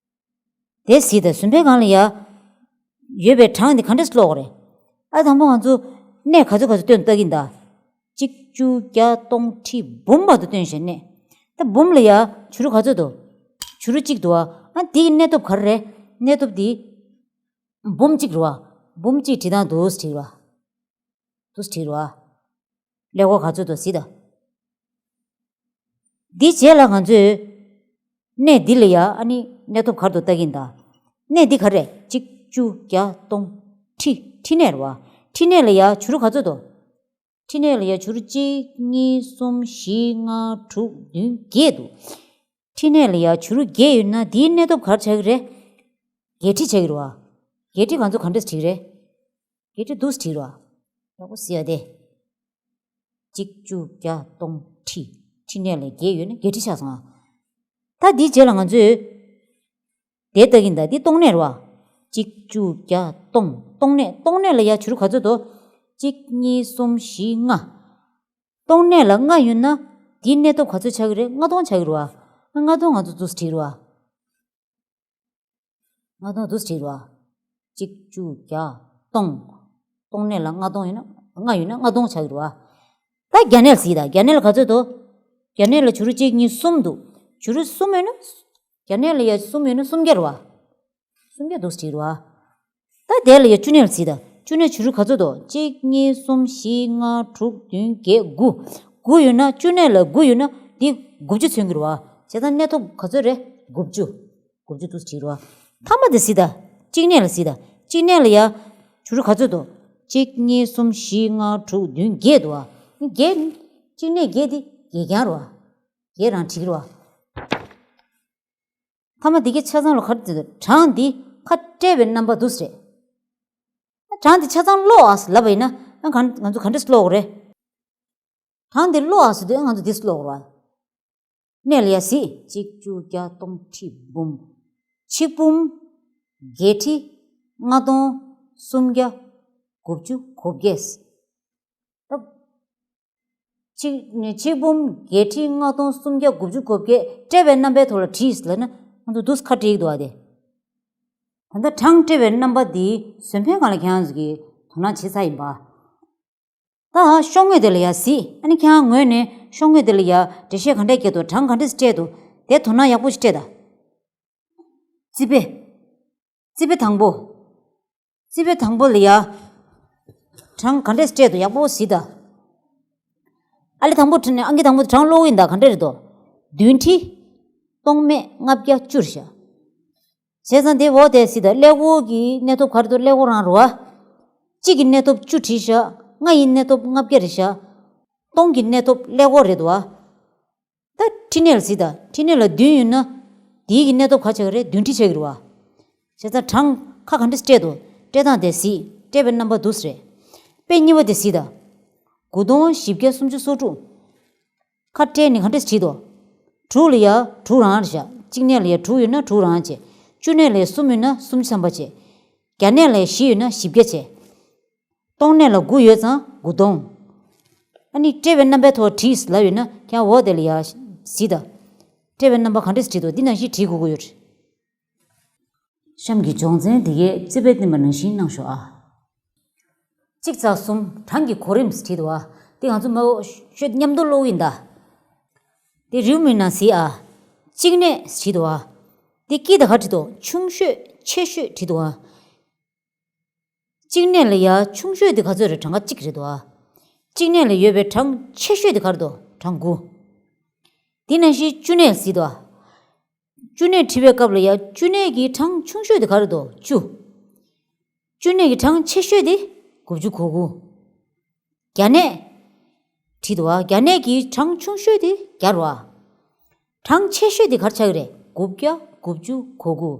དེ་གཟིགས་དང་། ཟུར་ཕན་སྒང་ལ་ཡ་ཡོད་པའི་གྲངས་དེ་ག་འདྲས་ཀློག་དགོས་རེད། ཨ་དང་པོ་ང་ཚོ་གནས་ག་ཚོད་ག་ཚོད་སྟོན་ལྟ་གི་ཡིན་ད། གཅིག་བཅུ་བརྒྱ་སྟོང་ཁྲི་འབུམ་བར་དུ་སྟོན་བྱས་གནས། ད་འབུམ་ལ་ཡ་བྱུ་རུ་ག་ཚོད་འདུག་བྱུ་རུ་གཅིག་འདུག་བ། ཨ་དེ་གི་གནས་སྟོབས་ག་རེ་རེད། གནས་སྟོབས་དེ་འབུམ་གཅིག་རེད་བ། འབུམ་གཅིག་བྲིས་སྟངས་འདུག་སེ་བྲིས་རེད་བ། འདུག་སེ་བྲིས་རེད་བ། ཀླད་ཀོར་ག་ཚོད་འདུག་གཟིགས་དང་། འདི་རྗེས་ལ་ང་ཚོས་གནས་འདི་ལ་ཡ་ཨ་ནི་གནས་སྟོབས་ག་རེ་འདུག་ལྟ་གི་ཡིན་ད། གནས་འདི་ག་རེ་རེད། གཅིག་བཅུ་བརྒྱ་སྟོང་། ཁྲི། ཁྲི་གནས་རེད་བ། ཁྲི་གནས་ལ་ཡ་བྱུ་རུ་ག་ཚོད་འདུག་ཁྲི་གནས་ལ་ཡ་བྱུ་རུ་གཅིག་གཉིས་གསུམ་བཞི་ལྔ་དྲུག་བདུན་བརྒྱད་འདུག་ཁྲི་གནས་ལ་ཡ་བྱུ་རུ་བརྒྱད་ཡོད་ན་དེའི་གནས་སྟོབས་ག་རེ་ཆགས་ཀྱི་རེད། བརྒྱད་ཁྲི་ཆགས་ཀྱི་རེད་བ། བརྒྱད་ཁྲི་ང་ཚོ་ག་འདྲས་བྲིས་རེད། བརྒྱད་ཁྲི་འདུག་སེ་བྲིས་རེད་བ། ཡག་པོ་གཟིགས་ཡ་དེ། གཅིག་བཅུ་བརྒྱ་སྟོང་ཁྲི། ཁྲི་གནས་ལ་བརྒྱད་ཡོད་ན་བརྒྱད་ཁྲི་ཆགས་སོང་ང་། ད་འདིའི་རྗེས་ལ་ང་ཚོས་དེ་ལྟ་གི་ཡིན་ད། འདི་སྟོང་གནས་རེད་བ། གཅིག་བཅུ་བརྒྱ་སྟོང་། སྟོང་གནས། སྟོང་གནས་ལ་ཡ་བྱུ་རུ་ག་ཚོད་འདུག་གཅིག་གཉིས་གསུམ་བཞི་ལྔ། སྟོང་གནས་ལ་ལྔ་ཡོད་ན་དེའི་གནས་སྟོབས་ག་ཚོད་ཆགས་ཀྱི་རེད། ལྔ་སྟོང་ཆགས་ཀྱི་རེད་བ། ལྔ་སྟོང་ང་ཚོ་འདུག་སེ་བྲིས་རེད་བ། ལྔ་སྟོང་འདུག་སེ་བྲིས་རེད་བ། གཅིག་བཅུ་བརྒྱ་སྟོང་། སྟོང་གནས་ལ་ལྔ་སྟོང་ཡོད་ན། ལྔ་ཡོད་ན་ལྔ་སྟོང་ཆགས་ཀྱི་རེད་བ། ད་བརྒྱ་གནས་ལ་གཟིགས་དང་། བརྒྱ་གནས་ལ་ག་ཚོད་འདུག་བརྒྱ་གནས་ལ་བྱུ་རུ་གཅིག་གཉིས་གསུམ་འདུག་བྱུ་རུ་གསུམ་ཡོད་ན། བརྒྱ་གནས་ལ་ཡ་གསུམ་ཡོད་ན་སུམ་བརྒྱ་རེད་བ། སུམ་བརྒྱ་འདུག་སེ་བྲིས་རེད་བ། ད་དེ་ལ་ཡ་བཅུ་གནས་ལ་གཟིགས་དང་། བཅུ་གནས་བྱུ་རུ་ག་ཚོད་འདུག་གཅིག་གཉིས་གསུམ་བཞི་ལྔ་དྲུག་བདུན་བརྒྱད་དགུ། དགུ་ཡོད་ན། བཅུ་གནས་ལ་དགུ་ཡོད་ན་འདི་དགུ་བཅུ་མཚོན་གྱི་རེད་བ། བྱས་ཙང་གནས་སྟོབས་ག་ཚོད་རེད། དགུ་བཅུ། དགུ་བཅུ་འདུག་སེ་བྲིས་རེད་བ། མཐའ་མ་དེ་གཟིགས་དང་། གཅིག་གནས་ལ་གཟིགས་དང་། གཅིག་གནས་ལ་ཡ་བྱུ་རུ་ག་ཚོད་འདུག་གཅིག་གཉིས་གསུམ་བཞི་ལྔ་དྲུག་བདུན་བརྒྱད་འདུག་བ། བརྒྱད། གཅིག་གནས་བརྒྱད་དེ་བརྒྱད་རྐྱང་རེད་བ། བརྒྱད་རང་བྲིས་ཀྱི་རེད་བ། མཐའ་མ་འདི་གའི་ཆ་ཚང་ལ་ག་རེ་བྲིས་འདུག་གྲངས་འདི་ཁ་སྤྲད་པའི་རྣམ་པ་འདུག་སེ་རེད། གྲངས་འདི་ཆ་ཚང་ཀློག་ཨ་ཟེར་ལབ་པ་ཡིན་ན། ཨ་ག་ང་ཚོ་ག་འདྲས་ཀློག་དགོས་རེད། གྲངས་འདི་ཀློག་ཨ་ཟེར་དུས་ང་ཚོ་འདི་ཀློག་དགོས་རེད་བ། གནས་ལ་ཡ་གཟིགས། གཅིག་བཅུ་བརྒྱ་སྟོང་ཁྲི་འབུམ། ཆིག་འབུམ། བརྒྱད་ཁྲི། ལྔ་སྟོང་། སུམ་བརྒྱ། དགུ་བཅུ་གོ་བརྒྱད། ད་ཆིག་ཆིག་འབུམ་བརྒྱད་ཁྲི་ལྔ་སྟོང་སུམ་བརྒྱ་དགུ་བཅུ་གོ་བརྒྱད་སྤྲད་པའི་རྣམ་པའི་ཐོག་ལ་བྲིས་ལབ་ན་ང་ཚོ་འདུག་སེ་ཁ་སྤྲད་ཀྱི་འདུག་བ་དེ། ད་ལྟ་གྲངས་སྤྲད་པའི་རྣམ་པ་འདི་ཟུར་ཕན་སྒང་ལ་ཁྱེད་རང་ཚོ་གིས་དོ་སྣང་བྱེད་ས་ཡིན་པ། ད་ཤོག་ངོས་དེ་ལ་ཡ་གཟིགས། ཨ་ནི་ཁྱེད་རང་ངོས་ནས་ཤོག་ངོས་དེ་ལ་ཡ་འགྲེལ་བཤད་ག་འདྲས་བརྒྱབ་འདུག་གྲངས་ག་འདྲས་སྤྲད་འདུག་དེ་དོ་སྣང་ཡག་པོ་ཞིག་སྤྲད་དང་། རྩིས་དཔེ། རྩིས་དཔེ་དང་པོ། རྩིས་དཔེ་དང་པོ་ལ་ཡ་གྲངས་ག་འདྲས་སྤྲད་འདུག་ཡག་པོ་གཟིགས་དང་། ཨ་ལས་དང་པོ་ཨང་ཀི་དང་པོ་དེ་གྲངས་ཀློག་གི་ཡིན་ད། ག་འདྲས་རེད་འདུག་བདུན་ཁྲི་སྟོང་མེད་ལྔ་བརྒྱ་བཅུ་རེད་ཤག་བྱས་ཙང་དེ་འོག་དེ་གཟིགས་དང་། ཀླད་ཀོར་གྱི་གནས་སྟོབས་ག་རེ་འདུག་ཀླད་ཀོར་རང་རེད་བ། གཅིག་གི་གནས་སྟོབས་བཅུ་བྲིས་ཤག་ལྔ་ཡི་གནས་སྟོབས་ལྔ་བརྒྱ་རེད་ཤག་སྟོང་གི་གནས་སྟོབས་ཀླད་ཀོར་རེད་འདུག་བ། ད་ཁྲི་གནས་ལ་གཟིགས་དང་། ཁྲི་གནས་ལ་བདུན་ཡོད་ན་དེའི་གི་གནས་སྟོབས་ག་ཆགས་ཀྱི་རེད། བདུན་ཁྲི་ཆགས་ཀྱི་རེད་བ། བྱས་ཙང་གྲངས་ཁ་ག་འདྲས་སྤྲད་འདུག་སྤྲད་སྟངས་དེ་གཟིགས། སྤྲད་པའི་རྣམ་པ་འདུག་སེ་རེད། དཔེ་གཉིས་པ་དེ་གཟིགས་དང་། དགུ་སྟོང་བཞི་བརྒྱ་སུམ་ཅུ་སོ་དྲུག་ཁ་སྤྲད་ནས་ག་འདྲས་བྲིས་འདུག་དྲུག་ལ་ཡ་དྲུག་རང་རེད་བཞག་གཅིག་གནས་ལ་ཡ་དྲུག་ཡོད་ན་དྲུག་རང་བྱས། བཅུ་གནས་ལ་ཡ་གསུམ་ཡོད་ན་སུམ་ཅུ་ཐམ་པ་བྱས། བརྒྱ་གནས་ལ་ཡ་བཞི་ཡོད་ན་བཞི་བརྒྱ་བྱས། སྟོང་གནས་ལ་དགུ་ཡོད་ཙང་དགུ་སྟོང་། ཨ་ནི་སྤྲད་པའི་རྣམ་པའི་ཐོག་བྲིས་ལབ་ཡོད་ན་ཁྱེད་འོག་དེ་ལ་ཡ་གཟིགས་དང་། སྤྲད་པའི་རྣམ་པ་ག་འདྲས་བྲིས་འདུག་འདི་ནང་བཞིན་བྲིས་དགོས་ཀྱི་ཡོད་རེད། གཤམ་གྱི་སྦྱོང་ཚན་འདི་གས་རྩིས་པས་བསྟན་པ་ནང་བཞིན་གནང་ཤོག་ཨ། གཅིག་ཚེག་གསུམ་གྲངས་ཀྱི་གོ་རིམ་བྲིས་འདུག་ཨ། འདི་ང་ཚོ་མ་འོ་ཤོད་མཉམ་དུ་ཀློག་ཡིན་ད། འདི་རེའུ་མིག་ནང་གཟིགས་ཨ། གཅིག་གནས་བྲིས་འདུག་ཨ། འདི་དཀྱིལ་དེ་ག་བྲིས་འདུག་ཆུང་ཤོས་ཆེ་ཤོས་བྲིས་འདུག་ཨ། གཅིག་གནས་ལ་ཡ་ཆུང་ཤོས་དེ་ག་ཚོད་རེད། གྲངས་ཀ་གཅིག་རེད་འདུག་ཨ། གཅིག་གནས་ལ་ཡོད་པའི་གྲངས་ཆེ་ཤོས་དེ་ག་རེ་འདུག་གྲངས་དགུ། དེ་ནང་བཞིན་བཅུ་གནས་ཟེར་འདུག་ཨ། བཅུ་གནས་བྲིས་པའི་སྐབས་ལ་ཡ་བཅུ་གནས་ཀྱི་གྲངས་ཆུང་ཤོས་དེ་ག་རེ་འདུག་བཅུ། བཅུ་གནས་ཀྱི་གྲངས་ཆེ་ཤོས་དེ་དགུ་བཅུ་གོ་དགུ། བརྒྱ་གནས་བྲིས་འདུག་ཨ། བརྒྱ་གནས་ཀྱི་གྲངས་ཆུང་ཤོས་དེ་བརྒྱ་རེད་བ། གྲངས་ཆེ་ཤོས་དེ་ག་རེ་ཆགས་ཀྱི་རེད། དགུ་བརྒྱ་དགུ་བཅུ་གོ་དགུ།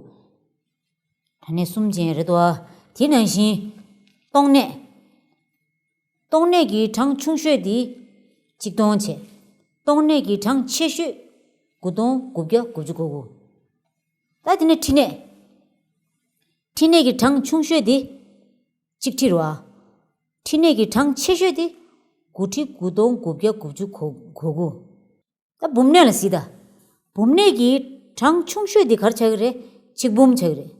གྲངས་གནས་གསུམ་ཅན་རེད་དོ། དེ་ནང་བཞིན་སྟོང་གནས། སྟོང་གནས་ཀྱི་གྲངས་ཆུང་ཤོས་དེ་གཅིག་སྟོང་བྱས། སྟོང་གནས་ཀྱི་གྲངས་ཆེ་ཤོས་དགུ་སྟོང་དགུ་བརྒྱ་དགུ་བཅུ་གོ་དགུ། ད་དེ་ནས་ཁྲི་གནས། ཁྲི་གནས་ཀྱི་གྲངས་ཆུང་ཤོས་དེ་གཅིག་ཁྲི་རེད་བ། ཁྲི་གནས་ཀྱི་གྲངས་ཆེ་ཤོས་དེ་དགུ་ཁྲི་དགུ་སྟོང་དགུ་བརྒྱ་དགུ་བཅུ་གོ་དགུ། ད་འབུམ་གནས་ལ་གཟིགས་དང་། འབུམ་གནས་ཀྱི་གྲངས་ཆུང་ཤོས་དེ་ག་རེ་ཆགས་ཀྱི་རེད། ཆིག་འབུམ་ཆགས་ཀྱི་རེད།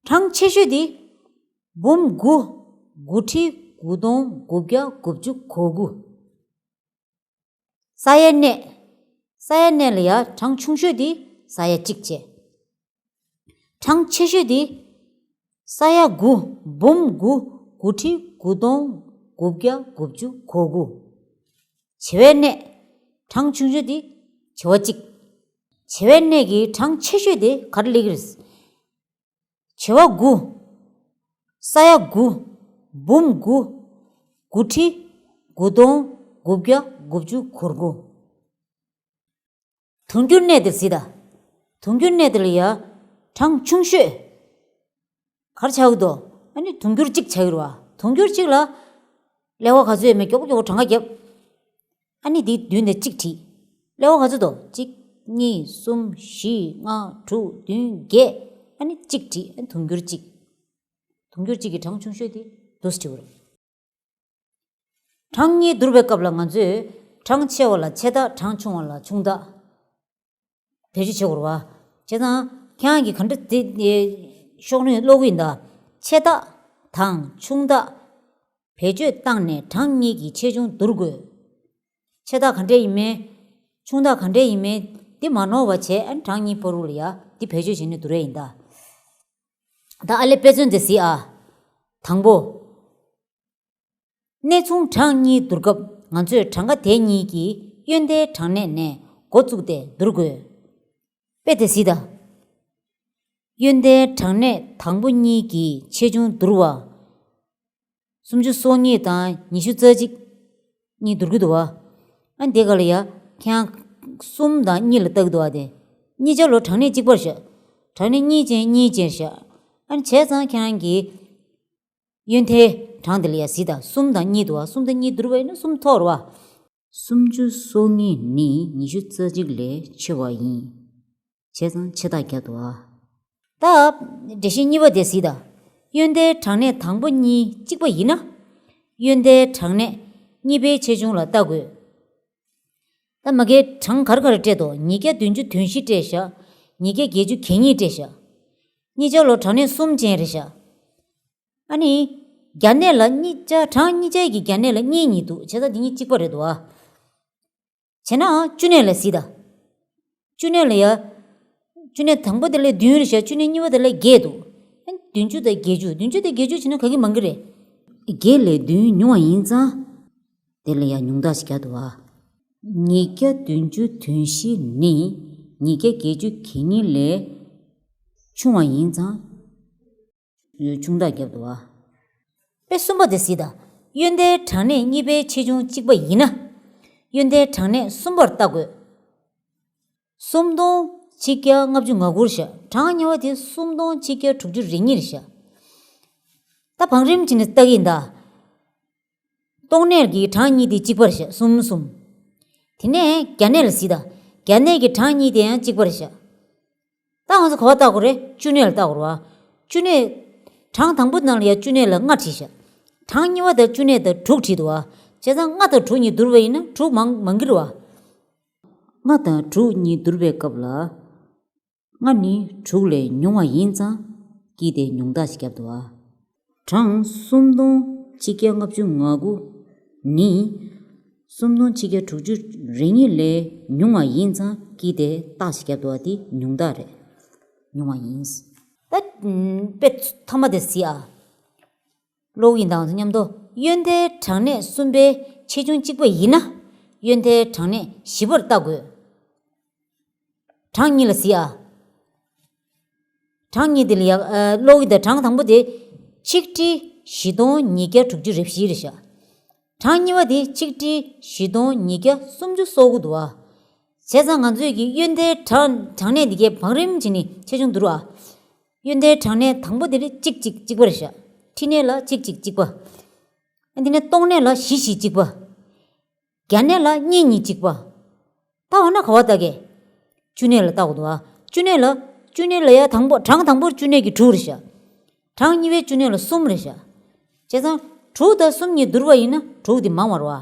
གྲངས་ཆེ་ཤོས་དེ་འབུམ་དགུ། དགུ་ཁྲི་དགུ་སྟོང་དགུ་བརྒྱ་དགུ་བཅུ་གོ་དགུ། ས་ཡ་གནས། ས་ཡ་གནས་ལ་ཡ་གྲངས་ཆུང་ཤོས་དེ་ས་ཡ་གཅིག་བྱས། གྲངས་ཆེ་ཤོས་དེ་ས་ཡ་དགུ། འབུམ་དགུ། དགུ་ཁྲི་དགུ་སྟོང་དགུ་བརྒྱ་དགུ་བཅུ་གོ་དགུ། བྱེ་བའི་གནས། གྲངས་ཆུང་ཤོས་དེ་བྱེ་བ་གཅིག། བྱེ་བའི་གནས་ཀྱི་གྲངས་ཆེ་ཤོས་དེ་ག་རེ་སླེབས་ཀྱི་རེད། བྱེ་བ་དགུ། ས་ཡ་དགུ། འབུམ་དགུ། དགུ་ཁྲི་དགུ་སྟོང་དགུ་བརྒྱ་དགུ་བཅུ་གོ་དགུ། དུང་འགྱུར་གནས་དེར་གཟིགས་དང་། དུང་འགྱུར་གནས་དེ་ལ་ཡ་གྲངས་ཆུང་ཤོས་ག་རེ་ཆགས་ཀྱི་འདུག་ཨ་ནི་དུང་འགྱུར་གཅིག་ཆགས་ཀྱི་རེད་བ། དུང་འགྱུར་གཅིག་ལ་ཀླད་པ་ག་ཚོད་ཡོད་མེད་མགྱོགས་པོ་མགྱོགས་པོ་གྲངས་ཀ་བརྒྱབ། ཨ་ནི་དེའི་མདུན་དེ་གཅིག་བྲིས། ཀླད་པ་ག་ཚོད་འདུག་གཅིག་གཉིས། གསུམ། བཞི། ལྔ། དྲུག་བདུན། བརྒྱད། ཨ་ནི་གཅིག་བྲིས། ཨ་ནི་དུང་འགྱུར་གཅིག་དུང་འགྱུར་གཅིག་གི་གྲངས་ཆུང་ཤོས་དེ་འདུག་སེ་བྲིས་པ་རེད། གྲངས་གཉིས་བསྡུར་བའི་སྐབས་ལ་ང་ཚོས་གྲངས་ཆེ་བ་ལ་ཆེ་རྟགས། གྲངས་ཆུང་བ་ལ་ཆུང་རྟགས་བེད་སྤྱོད་བྱེད་དགོས་རེད་བ། བྱས་ཙང་ཁྱེད་རང་གིས་ག་འདྲ་དེ་ཤོག་ནས་ཀློག་གི་ཡིན་ད། ཆེ་རྟགས་དང་ཆུང་རྟགས་བེད་སྤྱོད་བཏང་ནས་གྲངས་གཉིས་ཀྱི་ཆེ་ཆུང་བསྡུར་དགོས། ཆེ་རྟགས་ག་འདྲས་ཡིན་མིན། ཆུང་རྟགས་ག་འདྲས་ཡིན་མིན་འདི་མ་ནོར་བ་བྱས། ཨ་ནི་གྲངས་གཉིས་བར་དུ་ལ་ཡ་འདི་བེད་སྤྱོད་བྱས་ནས་བསྡུར་ཡ་ཡིན་ད། ད་ཨ་ལེ་དཔེ་མཚོན་དེ་གཟིགས་ཨ། དང་པོ། གནས་མཚུངས་གྲངས་གཉིས་བསྡུར་སྐབས་ང་ཚོས་གྲངས་ཀ་དེ་གཉིས་ཀྱི་གཡོན་ཟླའི་གྲངས་གནས་ནས་འགོ་བཙུགས་ཏེ་བསྡུར་དགོས། དཔེ་དེ་གཟིགས་དང་། གཡོན་ཟླའི་གྲངས་གནས་དང་པོ་གཉིས་ཀྱི་ཆེ་ཆུང་བསྡུར་བ། སུམ་ཅུ་སོ་གཉིས་དང་ཉི་ཤུ་རྩ་གཅིག་གཉིས་བསྡུར་གྱི་འདུག་བ། ཨ་འདི་ག་ལ་ཡ་ཁྱེད་རང་གསུམ་དང་གཉིས་ལ་ལྟ་གི་འདུག་བ། དེ་གཉིས་ཆ་ལོ་གྲངས་གནས་གཅིག་པ་རེད་ཤག་གྲངས་གནས་གཉིས་ཅན་གཉིས་ཅན་རེད་ཤག་ཨ་ནི་བྱས་ཙང་ཁྱེད་རང་གིས་གཡོན་མཐའི་གྲངས་དེ་ལ་ཡ་གཟིགས་དང་། གསུམ་དང་གཉིས་འདུག་བ། གསུམ་དང་གཉིས་བསྡུར་བ་ཡིན་ན་གསུམ་ཐོག་རེད་བ། སུམ་ཅུ་སོ་གཉིས་ནི་ཉི་ཤུ་རྩ་གཅིག་ལས་ཆེ་བ་ཡིན། བྱས་ཙང་ཆེ་རྟགས་བརྒྱབ་འདུག་བ། ད་འགྲེལ་བཤད་གཉིས་པ་དེ་གཟིགས་དང་། གཡོན་མཐའི་གྲངས་གནས་དང་པོ་གཉིས་གཅིག་པ་ཡིན་ན། གཡོན་མཐའི་གྲངས་གནས་གཉིས་པའི་ཆེ་ཆུང་ལ་ལྟ་དགོས། ད་མ་གིར་གྲངས་ག་རེ་ག་རེ་སྤྲད་འདུག་ཉིས་བརྒྱ་བདུན་ཅུ་དོན་བཞི་སྤྲད་ཤག་ཉིས་བརྒྱ་བརྒྱད་ཅུ་གྱ་གཉིས་སྤྲད་ཤག་གཉིས་ཆ་ལོ་གྲངས་གནས་གསུམ་ཅན་རེད་ཤག་ཨ་ནི། བརྒྱ་གནས་ལ་གཉིས་ཆ། གྲངས་གཉིས་ཆའི་གི་བརྒྱ་གནས་ལ་གཉིས་གཉིས་འདུག་བྱས་ཙང་འདི་གཉིས་གཅིག་པ་རེད་འདུག་བ། བྱས་ན་བཅུ་གནས་ལ་གཟིགས་དང་། བཅུ་གནས་ལ་ཡ། བཅུ་གནས་དང་པོ་དེ་ལས་བདུན་རེད་ཤག་བཅུ་གནས་གཉིས་པ་དེ་ལས་བརྒྱད་འདུག་ཨ་ནི་བདུན་ཅུ་དང་བརྒྱད་ཅུ། བདུན་ཅུ་དང་བརྒྱད་ཅུ་བྱས་ན་ག་གི་མང་གི་རེད། བརྒྱད་ལས་བདུན་ཉུང་བ་ཡིན་ཙང་། དེ་ལ་ཡང་ཉུང་མཐའ་ཞིག་བརྒྱབ་འདུག་བ། ཉིས་བརྒྱ་བདུན་ཅུ་དོན་བཞི་ནི་ཉིས་བརྒྱ་བརྒྱད་ཅུ་གྱ་གཉིས་ལས་ཆུང་བ་ཡིན་ཙང་། ཆུང་མཐའ་བརྒྱབ་འདུག་བ། དཔེ་གསུམ་པ་དེ་གཟིགས་དང་། གཡོན་མཐའི་གྲངས་གནས་གཉིས་པའི་ཆེ་ཆུང་གཅིག་པ་ཡིན་ན། གཡོན་མཐའི་གྲངས་གནས་གསུམ་པར་ལྟ་དགོས། སུམ་སྟོང་ཆིག་བརྒྱ་ལྔ་བཅུ་ང་དགུ་རེད་ཤག་གྲངས་ཉེ་བ་དེ་སུམ་སྟོང་ཆིག་བརྒྱ་དྲུག་ཅུ་རེ་གཉིས་རེད་ཤག་ད་བང་རིམ་བྱས་ནས་ལྟ་གི་ཡིན་ད། སྟོང་གནས་ཀྱི་གྲངས་གཉིས་དེ་གཅིག་པ་རེད་ཤག་གསུམ་གསུམ། དེ་ནས་བརྒྱ་གནས་ལ་གཟིགས་དང་། བརྒྱ་གནས་ཀྱི་གྲངས་གཉིས་དེ་ཡང་གཅིག་པ་རེད་ཤག་ད་ང་ཚོ་ག་པར་བལྟ་དགོས་རེད། བཅུ་གནས་ལ་བལྟ་དགོས་རེད་བ། བཅུ་གནས། གྲངས་དང་པོ་ནང་ལ་ཡང་བཅུ་གནས་ལ་ལྔ་བྲིས་ཤག་གྲངས་གཉིས་པ་དང་བཅུ་གནས་དང་དྲུག་བྲིས་འདུག་བ། བྱས་ཙང་ལྔ་དང་དྲུག་གཉིས་བསྡུར་བ་ཡིན་ན་དྲུག་མང་མང་གི་རེད་བ། ལྔ་དང་དྲུག་གཉིས་བསྡུར་བའི་སྐབས་ལ། ལྔ་ནི་དྲུག་ལས་ཉུང་བ་ཡིན་ཙང་། ཀྱིས་དེ་ཉུང་མཐའ་ཞིག་བརྒྱབ་འདུག་བ། གྲངས་སུམ་སྟོང་ཆིག་བརྒྱ་ལྔ་བཅུ་ང་དགུ་ནི། སུམ་སྟོང་ཆིག་བརྒྱ་དྲུག་ཅུ་རེ་གཉིས་ལས་ཉུང་བ་ཡིན་ཙང་། ཀྱིས་དེ་རྟགས་ཤིག་བརྒྱབ་འདུག་བ། དེ་ཉུང་མཐའ་རེད། ཉུང་བ་ཡིན། ད་དཔེ་ཐ་མ་དེ་གཟིགས་ཨ། ཀློག་ཡིན་དང་མཉམ་དུ། དབྱོན་ཟླའི་གྲངས་གནས་གསུམ་པའི་ཆེ་ཆུང་གཅིག་པ་ཡིན་ན། དབྱོན་ཟླའི་གྲངས་གནས་བཞི་པར་བལྟ་དགོས། གྲངས་གཉིས་ལ་གཟིགས་ཨ། གྲངས་གཉིས་དེ་ལ་ཡ། ཨ། ཀློག་ཡིན་དང་། གྲངས་དང་པོ་དེ་ཆིག་ཁྲི་བཞི་སྟོང་ཉིས་བརྒྱ་དྲུག་ཅུ་རེ་བཞི་རེད་ཤག་གྲངས་གཉིས་པ་དེ་ཆིག་ཁྲི་བཞི་སྟོང་ཉིས་བརྒྱ་སུམ་ཅུ་སོ་དགུ་འདུག་བ། བྱས་ཙང་ང་ཚོས་ཀྱི་དབྱོན་ཟླའི་གྲངས་གྲངས་གནས་འདི་གའི་བང་རིམ་བྱས་ནས་ཆེ་ཆུང་བསྡུར་བ། དབྱོན་ཟླའི་གྲངས་གནས་དང་པོ་དེ་ནི་གཅིག་གཅིག་གཅིག་པ་རེད་ཤག་ཁྲི་གནས་ལ་གཅིག་གཅིག་གཅིག་པ། དེ་ནས་སྟོང་གནས་ལ་བཞི་བཞི་གཅིག་པ། བརྒྱ་གནས་ལ་གཉིས་གཉིས་གཅིག་པ། ད་འོ་ན་ག་པར་བལྟ་གས། བཅུ་གནས་ལ་བལྟ་དགོས་འདུག་བ། བཅུ་གནས་ལ། བཅུ་གནས་ལ་ཡ་དང་པོ། གྲངས་དང་པོར་བཅུ་གནས་ཀྱི་དྲུག་རེད་ཤག་གྲངས་གཉིས་པའི་བཅུ་གནས་ལ་གསུམ་རེད་ཤག་བྱས་ཙང་དྲུག་དང་གསུམ་གཉིས་བསྡུར་བ་ཡིན་ན་དྲུག་དེ་མང་བ་རེད་བ།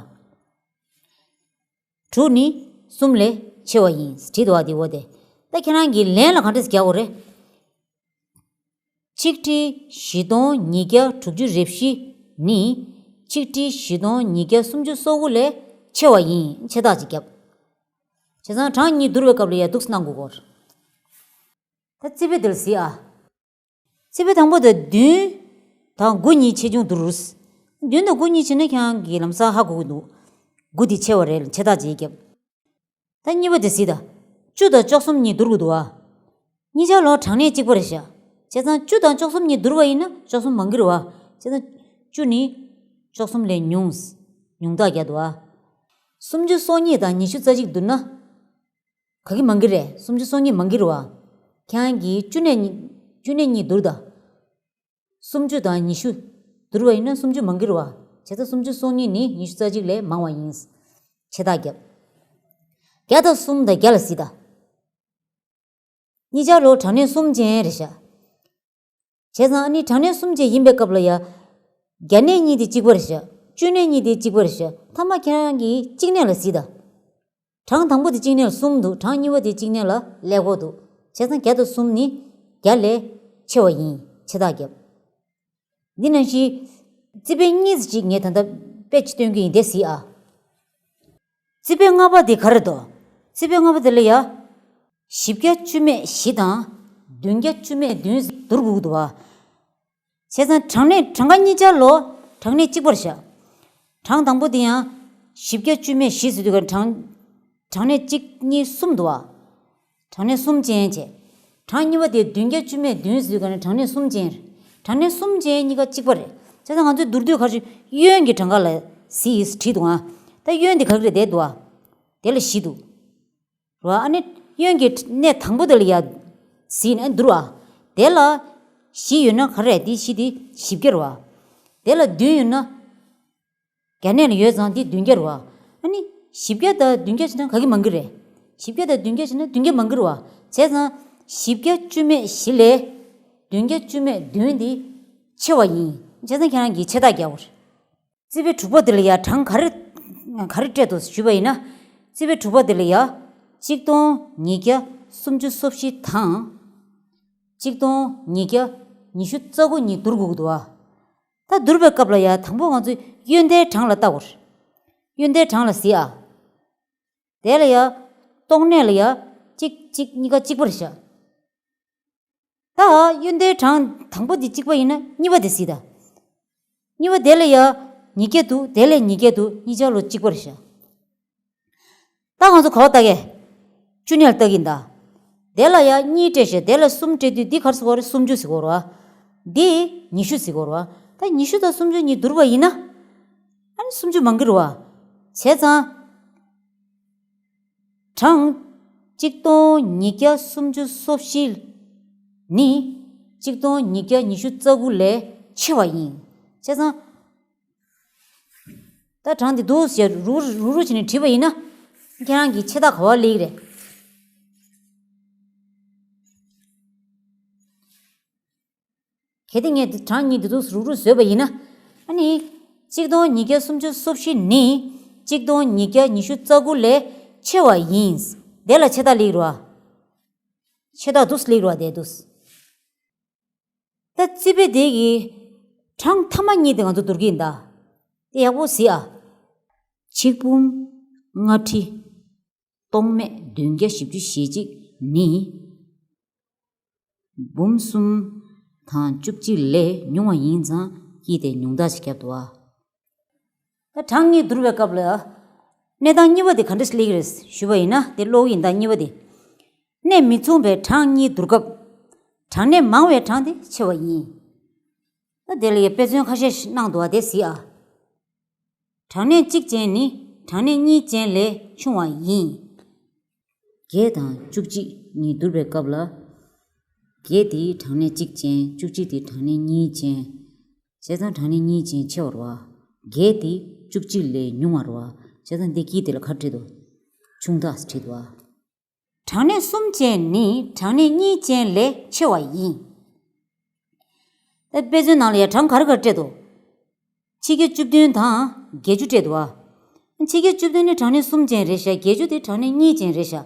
དྲུག་ནི་གསུམ་ལས་ཆེ་བ་ཡིན། བྲིས་འདུག་བ། དེ་འོ་དེ། ད་ཁྱེད་རང་གིས་ལན་ལ་ག་འདྲས་རྒྱག་དགོས་རེད། ཆིག་ཁྲི་བཞི་སྟོང་ཉིས་བརྒྱ་དྲུག་ཅུ་རེ་བཞི་ནི་ཆིག་ཁྲི་བཞི་སྟོང་ཉིས་བརྒྱ་སུམ་ཅུ་སོ་དགུ་ལས་ཆེ་བ་ཡིན། ཆེ་རྟགས་ཅིག་བརྒྱབ། བྱས་ཙང་གྲངས་གཉིས་བསྡུར་བའི་སྐབས་ལ་ཡ་འདུག་སེ་གནང་དགོས་སྐོར། ད་རྩིས་དཔེ་འདི་ལ་གཟིགས་ཨ། རྩིས་དཔེ་དང་པོ་དེ་བདུན་དང་དགུ་གཉིས་ཆེ་ཆུང་བསྡུར། བདུན་དང་དགུ་གཉིས་བྱས་ན་ཁྱེད་རང་གིས་ལམ་སང་ཧ་གོ་གི་འདུག་དགུ་དེ་ཆེ་བ་རེད། ཆེ་རྟགས་ཅིག་བརྒྱབ། ད་གཉིས་པ་དེ་གཟིགས་དང་། བཅུ་དང་བཅུ་གསུམ་གཉིས་བསྡུར་དགོས་འདུག་བ། གཉིས་ཆར་ལོ་གྲངས་གནས་གཅིག་པ་རེད་ཤག་བྱས་ཙང་བཅུ་དང་བཅུ་གསུམ་གཉིས་བསྡུར་བ་ཡིན་ན་བཅུ་གསུམ་མང་གི་རེད་བ། བྱས་ཙང་བཅུ་ནི་བཅུ་གསུམ་ལས་ཉུང་། ཉུང་མཐའ་བརྒྱབ་འདུག་བ། སུམ་ཅུ་སོ་གཉིས་དང་ཉི་ཤུ་རྩ་གཅིག་བསྡུར་ན། ག་གི་མང་གི་རེད། སུམ་ཅུ་སོ་གཉིས་མང་གི་རེད་བ། ཁྱེད་རང་གིས་བཅུ་གནས་གཉིས། བཅུ་གནས་གཉིས་བསྡུར་དང་། སུམ་ཅུ་དང་ཉི་ཤུ་བསྡུར་བ་ཡིན་ན་སུམ་ཅུ་མང་གི་རེད་བ། བྱས་ཙང་སུམ་ཅུ་སོ་གཉིས་ནི་ཉི་ཤུ་རྩ་གཅིག་ལས་མང་བ་ཡིན། ཆེ་རྟགས་བརྒྱབ། བརྒྱ་དང་གསུམ་དང་བརྒྱ་ལ་གཟིགས་དང་། གཉིས་ཆར་ལོ་གྲངས་གནས་གསུམ་ཅན་རེད་ཤག་བྱས་ཙང་ཨ་ནི་གྲངས་གནས་གསུམ་ཅན་ཡིན་པའི་སྐབས་ལ་ཡ། བརྒྱ་གནས་གཉིས་དེ་གཅིག་པ་རེད་ཤག་བཅུ་གནས་གཉིས་དེ་གཅིག་པ་རེད་ཤག་མཐའ་མ་ཁྱེད་རང་གིས་གཅིག་གནས་ལ་གཟིགས་དང་། གྲངས་དང་པོ་དེ་གཅིག་གནས་ལ་གསུམ་འདུག་གྲངས་གཉིས་པ་དེ་གཅིག་གནས་ལ་ཀླད་ཀོར་འདུག་བྱས་ཙང་བརྒྱ་དང་གསུམ་ནི་བརྒྱ་ལས་ཆེ་བ་ཡིན། ཆེ་རྟགས་བརྒྱབ། འདི་ནང་བཞིན། རྩིས་དཔེ་གཉིས་ཅིག་ངས་ད་ལྟ་དཔེ་ཅིག་སྟོན་གྱི་ཡིན། དེ་གཟིགས་ཨ། རྩིས་དཔེ་ལྔ་པ་དེ་ག་རེ་འདུག་རྩིས་དཔེ་ལྔ་པ་དེ་ལ་ཡ། བཞི་བརྒྱ་བཅུ་མེད་བཞི་དང་། བདུན་བརྒྱ་བཅུ་མེད་བདུན་བསྡུར་དགོས་འདུག་བ། བྱས་ཙང་གྲངས་གནས། གྲངས་ཀ་གཉིས་ཆར་ལོ་གྲངས་གནས་གཅིག་པ་རེད་ཤག་གྲངས་དང་པོ་དེ་ཡང་། བཞི་བརྒྱ་བཅུ་མེད་བཞི་ཟེར་དུས་ཀ་གྲངས། གྲངས་གནས་གཅིག་གཉིས་གསུམ་འདུག་བ། གྲངས་གནས་གསུམ་ཅན་བྱས། གྲངས་གཉིས་པ་དེ་བདུན་བརྒྱ་བཅུ་མེད་བདུན་ཟེར་དུས་ཀ་ནི་གྲངས་གནས་གསུམ་ཅན་རེད། གྲངས་གནས་གསུམ་ཅན་གཉིས་ཀ་གཅིག་པ་རེད། བྱས་ཙང་ང་ཚོས་བསྡུར་དུས་ག་ཚོད་དབྱོན་གྱི་གྲངས་ཀ་ལ་གཟིགས་བྲིས་འདུག་ཨ། ད་དབྱོན་དེ་ག་གི་རེད། དེ་འདུག་ཨ། དེ་ལ་བཞི་འདུག་རེད་བ། ཨ་ནི་དབྱོན་གྱི་གནས་དང་པོ་དེ་ལ་ཡ་གཟིགས་ནས་བསྡུར་བ། དེ་ལ་བཞི་ཡོད་ན་ག་རེ་རེད། དེ་བཞི་དེ་བཞི་བརྒྱ་རེད་བ། དེ་ལ་བདུན་ཡོད་ན། བརྒྱ་གནས་ལ་ཡོད་ཙང་དེ་བདུན་བརྒྱ་རེད་བ། ཨ་ནི་བཞི་བརྒྱ་དང་བདུན་བརྒྱ་བྱས་ན་ག་གི་མང་གི་རེད། བཞི་བརྒྱ་དང་བདུན་བརྒྱ་བྱས་ན་བདུན་བརྒྱ་མང་གི་རེད་བ། བྱས་ཙང་བཞི་བརྒྱ་བཅུ་མེད་བཞི་ལས་བདུན་བརྒྱ་བཅུ་མེད་བདུན་དེ་ཆེ་བ་ཡིན། བྱས་ཙང་ཁྱེད་རང་གིས་ཆེ་རྟགས་རྒྱག་དགོས་རེད། རྩིས་དཔེ་དྲུག་པ་དེ་ལ་ཡ་གྲངས་ག་རེ། ག་རེ་སྤྲད་འདུག་ཞུས་པ་ཡིན་ན། རྩིས་དཔེ་དྲུག་པ་དེ་ལ་ཡ། གཅིག་སྟོང་ཉིས་བརྒྱ་སུམ་ཅུ་སོ་བཞི་དང་། གཅིག་སྟོང་ཉིས་བརྒྱ་ཉི་ཤུ་རྩ་དགུ་གཉིས་བསྡུར་དགོས་ཀྱི་འདུག་བ། ད་བསྡུར་བའི་སྐབས་ལ་ཡ་དང་པོ་ང་ཚོས་དབྱོན་ཟླའི་གྲངས་ལ་བལྟ་དགོས། དབྱོན་ཟླའི་གྲངས་ལ་གཟིགས་ཨ། དེ་ལ་ཡ། སྟོང་གནས་ལ་ཡ། གཅིག་གཅིག་གཉིས་ཀ་གཅིག་པ་རེད་ཤག་ད་དབྱོན་ཟླའི་གྲངས་དང་པོ་དེ་གཅིག་པ་ཡིན་ན་གཉིས་པ་དེ་གཟིགས་དང་། གཉིས་པ་དེ་ལ་ཡ། ཉིས་བརྒྱ་འདུག་དེ་ལ་ཉིས་བརྒྱ་འདུག་གཉིས་ཆར་ལོ་གཅིག་པ་རེད་ཤག་ད་ང་ཚོ་ག་པར་བལྟ་གས། བཅུ་གནས་ལ་བལྟ་གིན་ད། དེ་ལ་ཡ་གཉིས་སྤྲད་ཤག་དེ་ལ་གསུམ་སྤྲད་དུས་འདི་ག་རེ་ཟེར་དགོས་རེད། སུམ་ཅུ་ཟེར་དགོས་རེད་བ། འདི་ཉི་ཤུ་ཟེར་དགོས་རེད་བ། ད་ཉི་ཤུ་དང་སུམ་ཅུ་གཉིས་བསྡུར་བ་ཡིན་ན། ཨ་ནི་སུམ་ཅུ་མང་གི་རེད་བ། བྱས་ཙང་། གྲངས། གཅིག་སྟོང་ཉིས་བརྒྱ་སུམ་ཅུ་སོ་བཞི་ནི། གཅིག་སྟོང་ཉིས་བརྒྱ་ཉི་ཤུ་རྩ་དགུ་ལས་ཆེ་བ་ཡིན། བྱས་ཙང་། ད་གྲངས་འདི་འདུག་ཟེར་རུག་རུག་རུག་བྱས་ནས་བྲིས་པ་ཡིན་ན། ཁྱེད་རང་གིས་ཆེ་ཐག་ག་པར་སླེབས་ཀྱི་རེད། གལ་ཏེ་ངས་འདི་གྲངས་གཉིས་འདི་ཚོ་རུག་རུག་བཟོས་པ་ཡིན་ན། ཨ་ནི། གཅིག་སྟོང་ཉིས་བརྒྱ་སུམ་ཅུ་སོ་བཞི་ནི། གཅིག་སྟོང་ཉིས་བརྒྱ་ཉི་ཤུ་རྩ་དགུ་ལས་ཆེ་བ་ཡིན། དེ་ལ་ཆེ་ཐག་སླེབས་རེད་བ། ཆེ་ཐག་འདུག་སླེབས་རེད་བ་དེ་འདུག་ད་རྩིས་དཔེ་དེ་གི་གྲངས་མཐའ་མ་གཉིས་དེ་ང་ཚོ་བསྡུར་གྱི་ཡིན་ད། དེ་ཡག་པོ་གཟིགས་ཨ། ཆིག་འབུམ་ལྔ་ཁྲི་སྟོང་མེད་བདུན་བརྒྱ་བཞི་བཅུ་ཞེ་གཅིག་ནི། འབུམ་གསུམ་དང་བཅུ་གཅིག་ལས་ཉུང་བ་ཡིན་ཙང་དཀྱིལ་དེ་ཉུང་མཐའ་ཞིག་བརྒྱབ་འདུག་ཨ། ད་གྲངས་གཉིས་བསྡུར་བའི་སྐབས་ལ། གནས་སྟངས་གཉིས་པ་དེ་ག་འདྲ་སླེབས་ཀྱི་རེད་ཞུས་པ་ཡིན་ན་དེ་ཀློག་གི་ཡིན་ད་གཉིས་པ་དེ། གནས་མི་མཚུངས་པའི་གྲངས་གཉིས་བསྡུར་སྐབས། གྲངས་གནས་མང་བའི་གྲངས་དེ་ཆེ་བ་ཡིན། ད་དེ་ལ་ཡང་དཔེ་མཚོན་ཁ་ཤས་ཤིག་གནང་འདུག་བ་དེ་གཟིགས་ཨ། གྲངས་གནས་གཅིག་ཅན་ནི་གྲངས་གནས་གཉིས་ཅན་ལས་ཆུང་བ་ཡིན། བརྒྱད་དང་བཅུ་གཅིག་གཉིས་བསྡུར་བའི་སྐབས་ལ། བརྒྱད་དེ་གྲངས་གནས་གཅིག་ཅན་བཅུ་གཅིག་དེ་གྲངས་གནས་གཉིས་ཅན། བྱས་ཙང་གྲངས་གནས་གཉིས་ཅན་ཆེ་བ་རེད་བ། བརྒྱད་དེ་བཅུ་གཅིག་ལས་ཉུང་བ་རེད་བ། བྱས་ཙང་འདི་དཀྱིལ་དེ་ལ་ག་རེ་བྲིས་འདུག་ཆུང་མཐའ་བྲིས་འདུག་བ། གྲངས་གནས་གསུམ་ཅན་ནི་གྲངས་གནས་གཉིས་ཅན་ལས་ཆེ་བ་ཡིན། ཨེ་དཔེ་མཚོན་ནང་ལ་ཡང་གྲངས་ག་རེ་ག་རེ་སྤྲད་འདུག་ཆིག་བརྒྱ་བཅུ་བདུན་དང་བརྒྱད་ཅུ་སྤྲད་འདུག་བ། ཆིག་བརྒྱ་བཅུ་བདུན་ནི་གྲངས་གནས་གསུམ་ཅན་རེད་ཤག་བརྒྱད་ཅུ་དེ་གྲངས་གནས་གཉིས་ཅན་རེད་ཤག་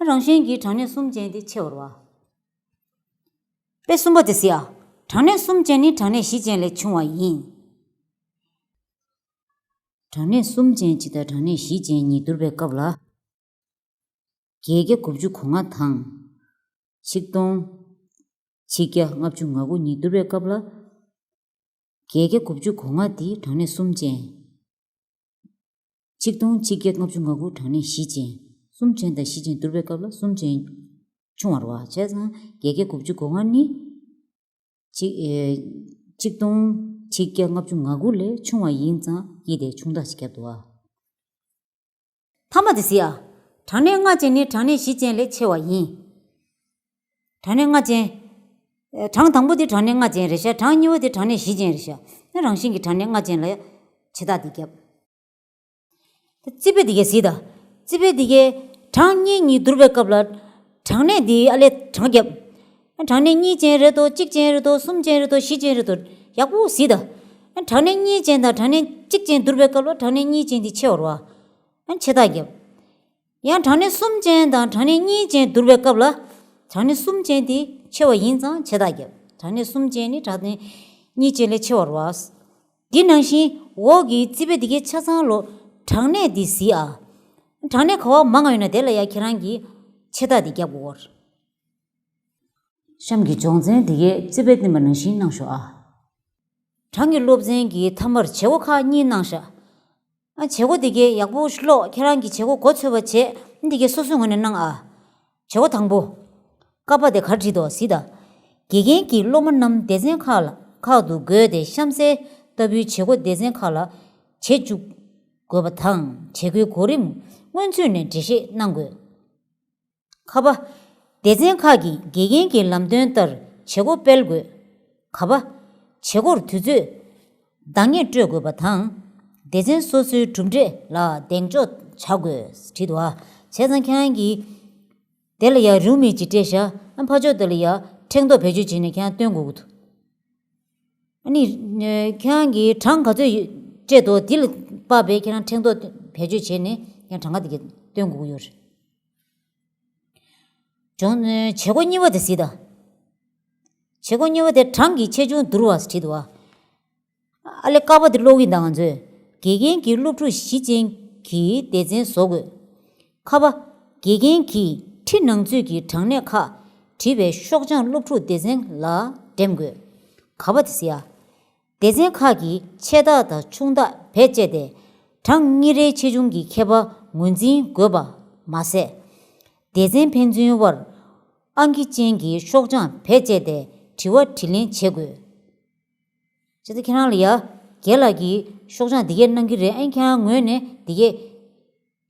རང་བཞིན་གྱིས་གྲངས་གནས་གསུམ་ཅན་དེ་ཆེ་བ་རེད་བ། དཔེ་གསུམ་པ་དེ་གཟིགས་ཨ། གྲངས་གནས་གསུམ་ཅན་ནི་གྲངས་གནས་བཞི་ཅན་ལས་ཆུང་བ་ཡིན། གྲངས་གནས་གསུམ་ཅན་གཅིག་དང་གྲངས་གནས་བཞི་ཅན་གཉིས་བསྡུར་བའི་སྐབས་ལ། བརྒྱད་བརྒྱ་དགུ་བཅུ་གོ་ལྔ་དང་། ཆིག་སྟོང་ཆིག་བརྒྱ་ལྔ་བཅུ་ང་དགུ་གཉིས་བསྡུར་བའི་སྐབས་ལ། བརྒྱད་བརྒྱ་དགུ་བཅུ་གོ་ལྔ་དེ་གྲངས་གནས་གསུམ་ཅན། ཆིག་སྟོང་ཆིག་བརྒྱ་ལྔ་བཅུ་ང་དགུ་གྲངས་གནས་བཞི་ཅན། གསུམ་ཅན་དང་བཞི་ཅན་བསྡུར་བའི་སྐབས་ལ་གསུམ་ཅན་ཆུང་བ་རེད་བ། བྱས་ཙང་བརྒྱད་བརྒྱ་དགུ་བཅུ་གོ་ལྔ་ནི། ཆིག་ཨེ། ཆིག་སྟོང་ཆིག་བརྒྱ་ལྔ་བཅུ་ང་དགུ་ལས་ཆུང་བ་ཡིན་ཙང་དཀྱིལ་དེ་ཆུང་མཐའ་ཞིག་བརྒྱབ་འདུག་བ། མཐའ་མ་དེ་གཟིགས་ཨ། གྲངས་གནས་ལྔ་ཅན་ནི་གྲངས་གནས་བཞི་ཅན་ལས་ཆེ་བ་ཡིན། གྲངས་གནས་ལྔ་ཅན། ཨེ། གྲངས་དང་པོ་དེ་གྲངས་གནས་ལྔ་ཅན་རེད་ཤག་གྲངས་གཉིས་པ་དེ་གྲངས་གནས་བཞི་ཅན་རེད་ཤག་ནི་རང་བཞིན་གྱིས་གྲངས་གནས་ལྔ་ཅན་ལ་ཆེ་ཐག་དེ་བརྒྱབ། ད་རྩིས་དཔེ་འདི་གས་གཟིགས་དང་། རྩིས་དཔེ་འདི་གས་གྲངས་གཉིས་གཉིས་བསྡུར་བའི་སྐབས་ལ། གྲངས་གནས་འདི་ཨ་ལས་གྲངས་བརྒྱབ། གྲངས་གནས་གཉིས་ཅན་རེད་དོ། གཅིག་ཅན་རེད་དོ། གསུམ་ཅན་རེད་དོ། བཞི་ཅན་རེད་དོ། ཡག་པོ་གཟིགས་དང་། གྲངས་གནས་གཉིས་ཅན་དང་གྲངས་གནས་གཅིག་ཅན་བསྡུར་བའི་སྐབས་ལ་གྲངས་གནས་གཉིས་ཅན་འདི་ཆེ་བ་རེད་བ། ཆེ་ཐག་བརྒྱབ། ཡང་གྲངས་གནས་གསུམ་ཅན་དང་གྲངས་གནས་གཉིས་ཅན་བསྡུར་བའི་སྐབས་ལ། གྲངས་གནས་གསུམ་ཅན་དེ་ཆེ་བ་ཡིན་ཙང་ཆེ་ཐག་བརྒྱབ། གྲངས་གནས་གསུམ་ཅན་ནི་གྲངས་གནས་གཉིས་ཅན་ལས་ཆེ་བ་རེད་བ། འདི་ནང་བཞིན་འོག་གི་རྩིས་དཔེ་འདི་གའི་ཆ་ཚང་ལོ། གྲངས་གནས་འདི་གཟིགས་ཨ། གྲངས་གནས་ག་བ་མང་ང་ཡོད་ན་དེ་ལ་ཡ་ཁྱེད་རང་གིས་ཆེ་ཐག་འདི་བརྒྱབ་དགོས། གཤམ་གྱི་སྦྱོང་ཚན་འདི་གའི་རྩིས་དཔེ་བསྟན་པ་ནང་བཞིན་གནང་ཤོག་ཨ། གྲངས་ཀྱི་སློབ་ཚན་གྱི་མཐའ་མར་བྱེད་སྒོ་ཁག་གཉིས་གནང་ཤག་ཨ། བྱེད་སྒོ་འདི་གའི་ཡག་པོ་ཀློག་ཁྱེད་རང་གིས་བྱེད་སྒོ་མགོ་ཚོས་པ་བྱས། འདི་གའི་སོ་སོའི་ངོས་ནས་གནང་ཨ། བྱེད་སྒོ་དང་པོ། ཀ་པ་དེ་ག་རེ་བྲིས་འདུག་གཟིགས་དང་། དགེ་རྒན་གྱིས་སློབ་མ་རྣམས་སྡེ་ཚན་ཁག་ལ་ཁག་ཏུ་བགོས་ཏེ་གཤམ་གསལ་ལྟ་བུའི་བྱེད་སྒོ་སྡེ་ཚན་ཁག་ལ་བྱེད་བཅུག་དགོས་པ་དང་། བྱེད་སྒོའི་གོ་རིམ་སྔོན་ཚུད་ནས་འགྲེལ་བཤད་གནང་དགོས། ཁ་པ། སྡེ་ཚན་ཁག་གིས་དགེ་རྒན་གྱི་ལམ་སྟོན་ལྟར་བྱེད་སྒོ་སྤེལ་དགོས། ག་པ། བྱེད་སྒོར་དུས་ཚོད་འདང་ངེས་སྤྲོད་དགོས་པ་དང་། སྡེ་ཚན་སོ་སོའི་གྲུབ་འབྲས་ལ་གདེང་འཇོག་བྱ་དགོས། བྲིས་འདུག་བ། བྱས་ཙང་ཁྱེད་རང་གིས་དེ་ལ་ཡ་རེའུ་མིག་ཅིག་སྤྲད་ཤག་ཨ། ཕར་ཕྱོགས་དེ་ལ་ཡ་ཕྲེང་རྡོག་བེད་སྤྱོད་བྱས་ནས་ཁྱེད་རང་སྟོན་དགོས་ཀྱི་འདུག་ཨ་ནི། ཁྱེད་རང་གིས་གྲངས་ག་ཚོད་སྤྲད་འདུག་འདི་ལ་དཔག་པའི་ཁྱེད་རང་ཕྲེང་རྡོག་བེད་སྤྱོད་བྱས་ནས་ཁྱེད་རང་གྲངས་ཀ་དེ་ག་སྟོན་དགོས་ཀྱི་ཡོད་རེད། སྦྱོང་། བྱེད་སྒོ་གཉིས་པ་དེ་གཟིགས་དང་། བྱེད་སྒོ་གཉིས་པ་དེ་གྲངས་ཀྱི་ཆེ་ཆུང་བསྡུར་བ་བྲིས་འདུག་བ། ཨ་ལས་ཀ་པ་དེ་ཀློག་གི་ཡིན་ད་ང་ཚོས། དགེ་རྒན་གྱིས་སློབ་ཕྲུག་བཞི་ཅན་གྱི་སྡེ་ཚན་བཟོ་དགོས། ཁ་པ། དགེ་རྒན་གྱིས་ཁྲི་ནང་ཚུད་ཀྱི་གྲངས་གནས་ཁག་བྲིས་པའི་ཤོག་བྱང་སློབ་ཕྲུག་སྡེ་ཚན་ལ་འགྲེམས་དགོས། ག་པ་དེ་གཟིགས་ཨ། སྡེ་ཚན་ཁག་གིས་ཆེ་ཐག་དང་ཆུང་ཐག་བེད་སྤྱད་དེ་གྲངས་གཉིས་རེའི་ཆེ་ཆུང་གི་ཁྱད་པར་ངོས་འཛིན་དགོས་པ་མ་ཟད། སྡེ་ཚན་ཕན་ཚུན་དབར་ཨང་ཀི་ཅན་གྱི་ཤོག་བྱང་བེད་སྤྱད་དེ་དྲི་བ་དྲིས་ལན་བྱེད་དགོས། བྱས་ཙང་ཁྱེད་རང་ལ་ཡ། རྒན་ལགས་ཀྱིས་ཤོག་བྱང་འདི་གས་གནང་གི་རེད། ཨ་ནི་ཁྱེད་རང་ངོས་ནས་འདི་གས་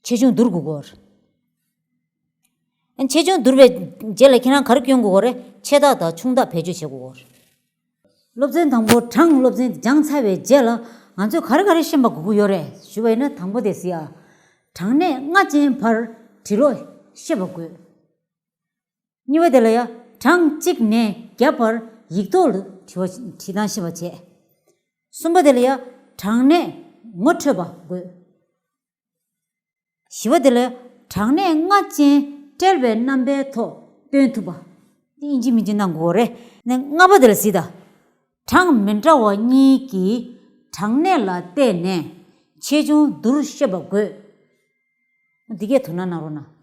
ཆེ་ཆུང་བསྡུར་དགོས་ཀྱི་ཡོད་རེད། ཨ་ནི་ཆེ་ཆུང་བསྡུར་བའི་རྗེས་ལ་ཁྱེད་རང་ག་རེ་སྐྱོན་དགོས་ཀྱི་ཡོད་རེད། ཆེ་ཐག་དང་ཆུང་ཐག་བེད་སྤྱོད་བྱེད་དགོས་ཀྱི་ཡོད་རེད། སློབ་ཚན་དང་པོ་གྲངས་སློབ་ཚན་སྦྱངས་ཚར་བའི་རྗེས་ལ། ང་ཚོས་ག་རེ་ག་རེ་ཤེས་པ་དགོས་ཀྱི་ཡོད་རེད་ཞུ་བ་ཡིན་ན། དང་པོ་དེ་ཟེར་ཡ། གྲངས་གནས་ལྔ་ཅན་བར་འབྲི་ཀློག་ཤེས་པ་དགོས། གཉིས་པ་དེ་ལ་ཡ། གྲངས་གཅིག་ནས་བརྒྱ་བར་ཡིག་ཐོག་ལ་བྲི་བ་བྲི་སྟངས་ཤེས་པ་བྱས། གསུམ་པ་དེ་ལ་ཡ། གྲངས་གནས་ངོ་འཕྲོད་པ་དགོས། བཞི་པ་དེ་ལ་ཡ། གྲངས་གནས་ལྔ་ཅན་བཀྲལ་བའི་རྣམ་པའི་ཐོག་སྟོན་ཐུབ་པ། འདི་ཨིན་ཇི་མིན་ཇི་གནང་དགོས་རེད། ནས་ལྔ་པ་དེ་ལ་གཟིགས་དང་། གྲངས་མི་འདྲ་བ་གཉིས་ཀྱི་གྲངས་གནས་ལ་བལྟས་ནས་ཆེ་ཆུང་བསྡུར་ཤེས་པ་དགོས། འདི་གས་དོ་སྣང་གནང་རོགས་གནང་།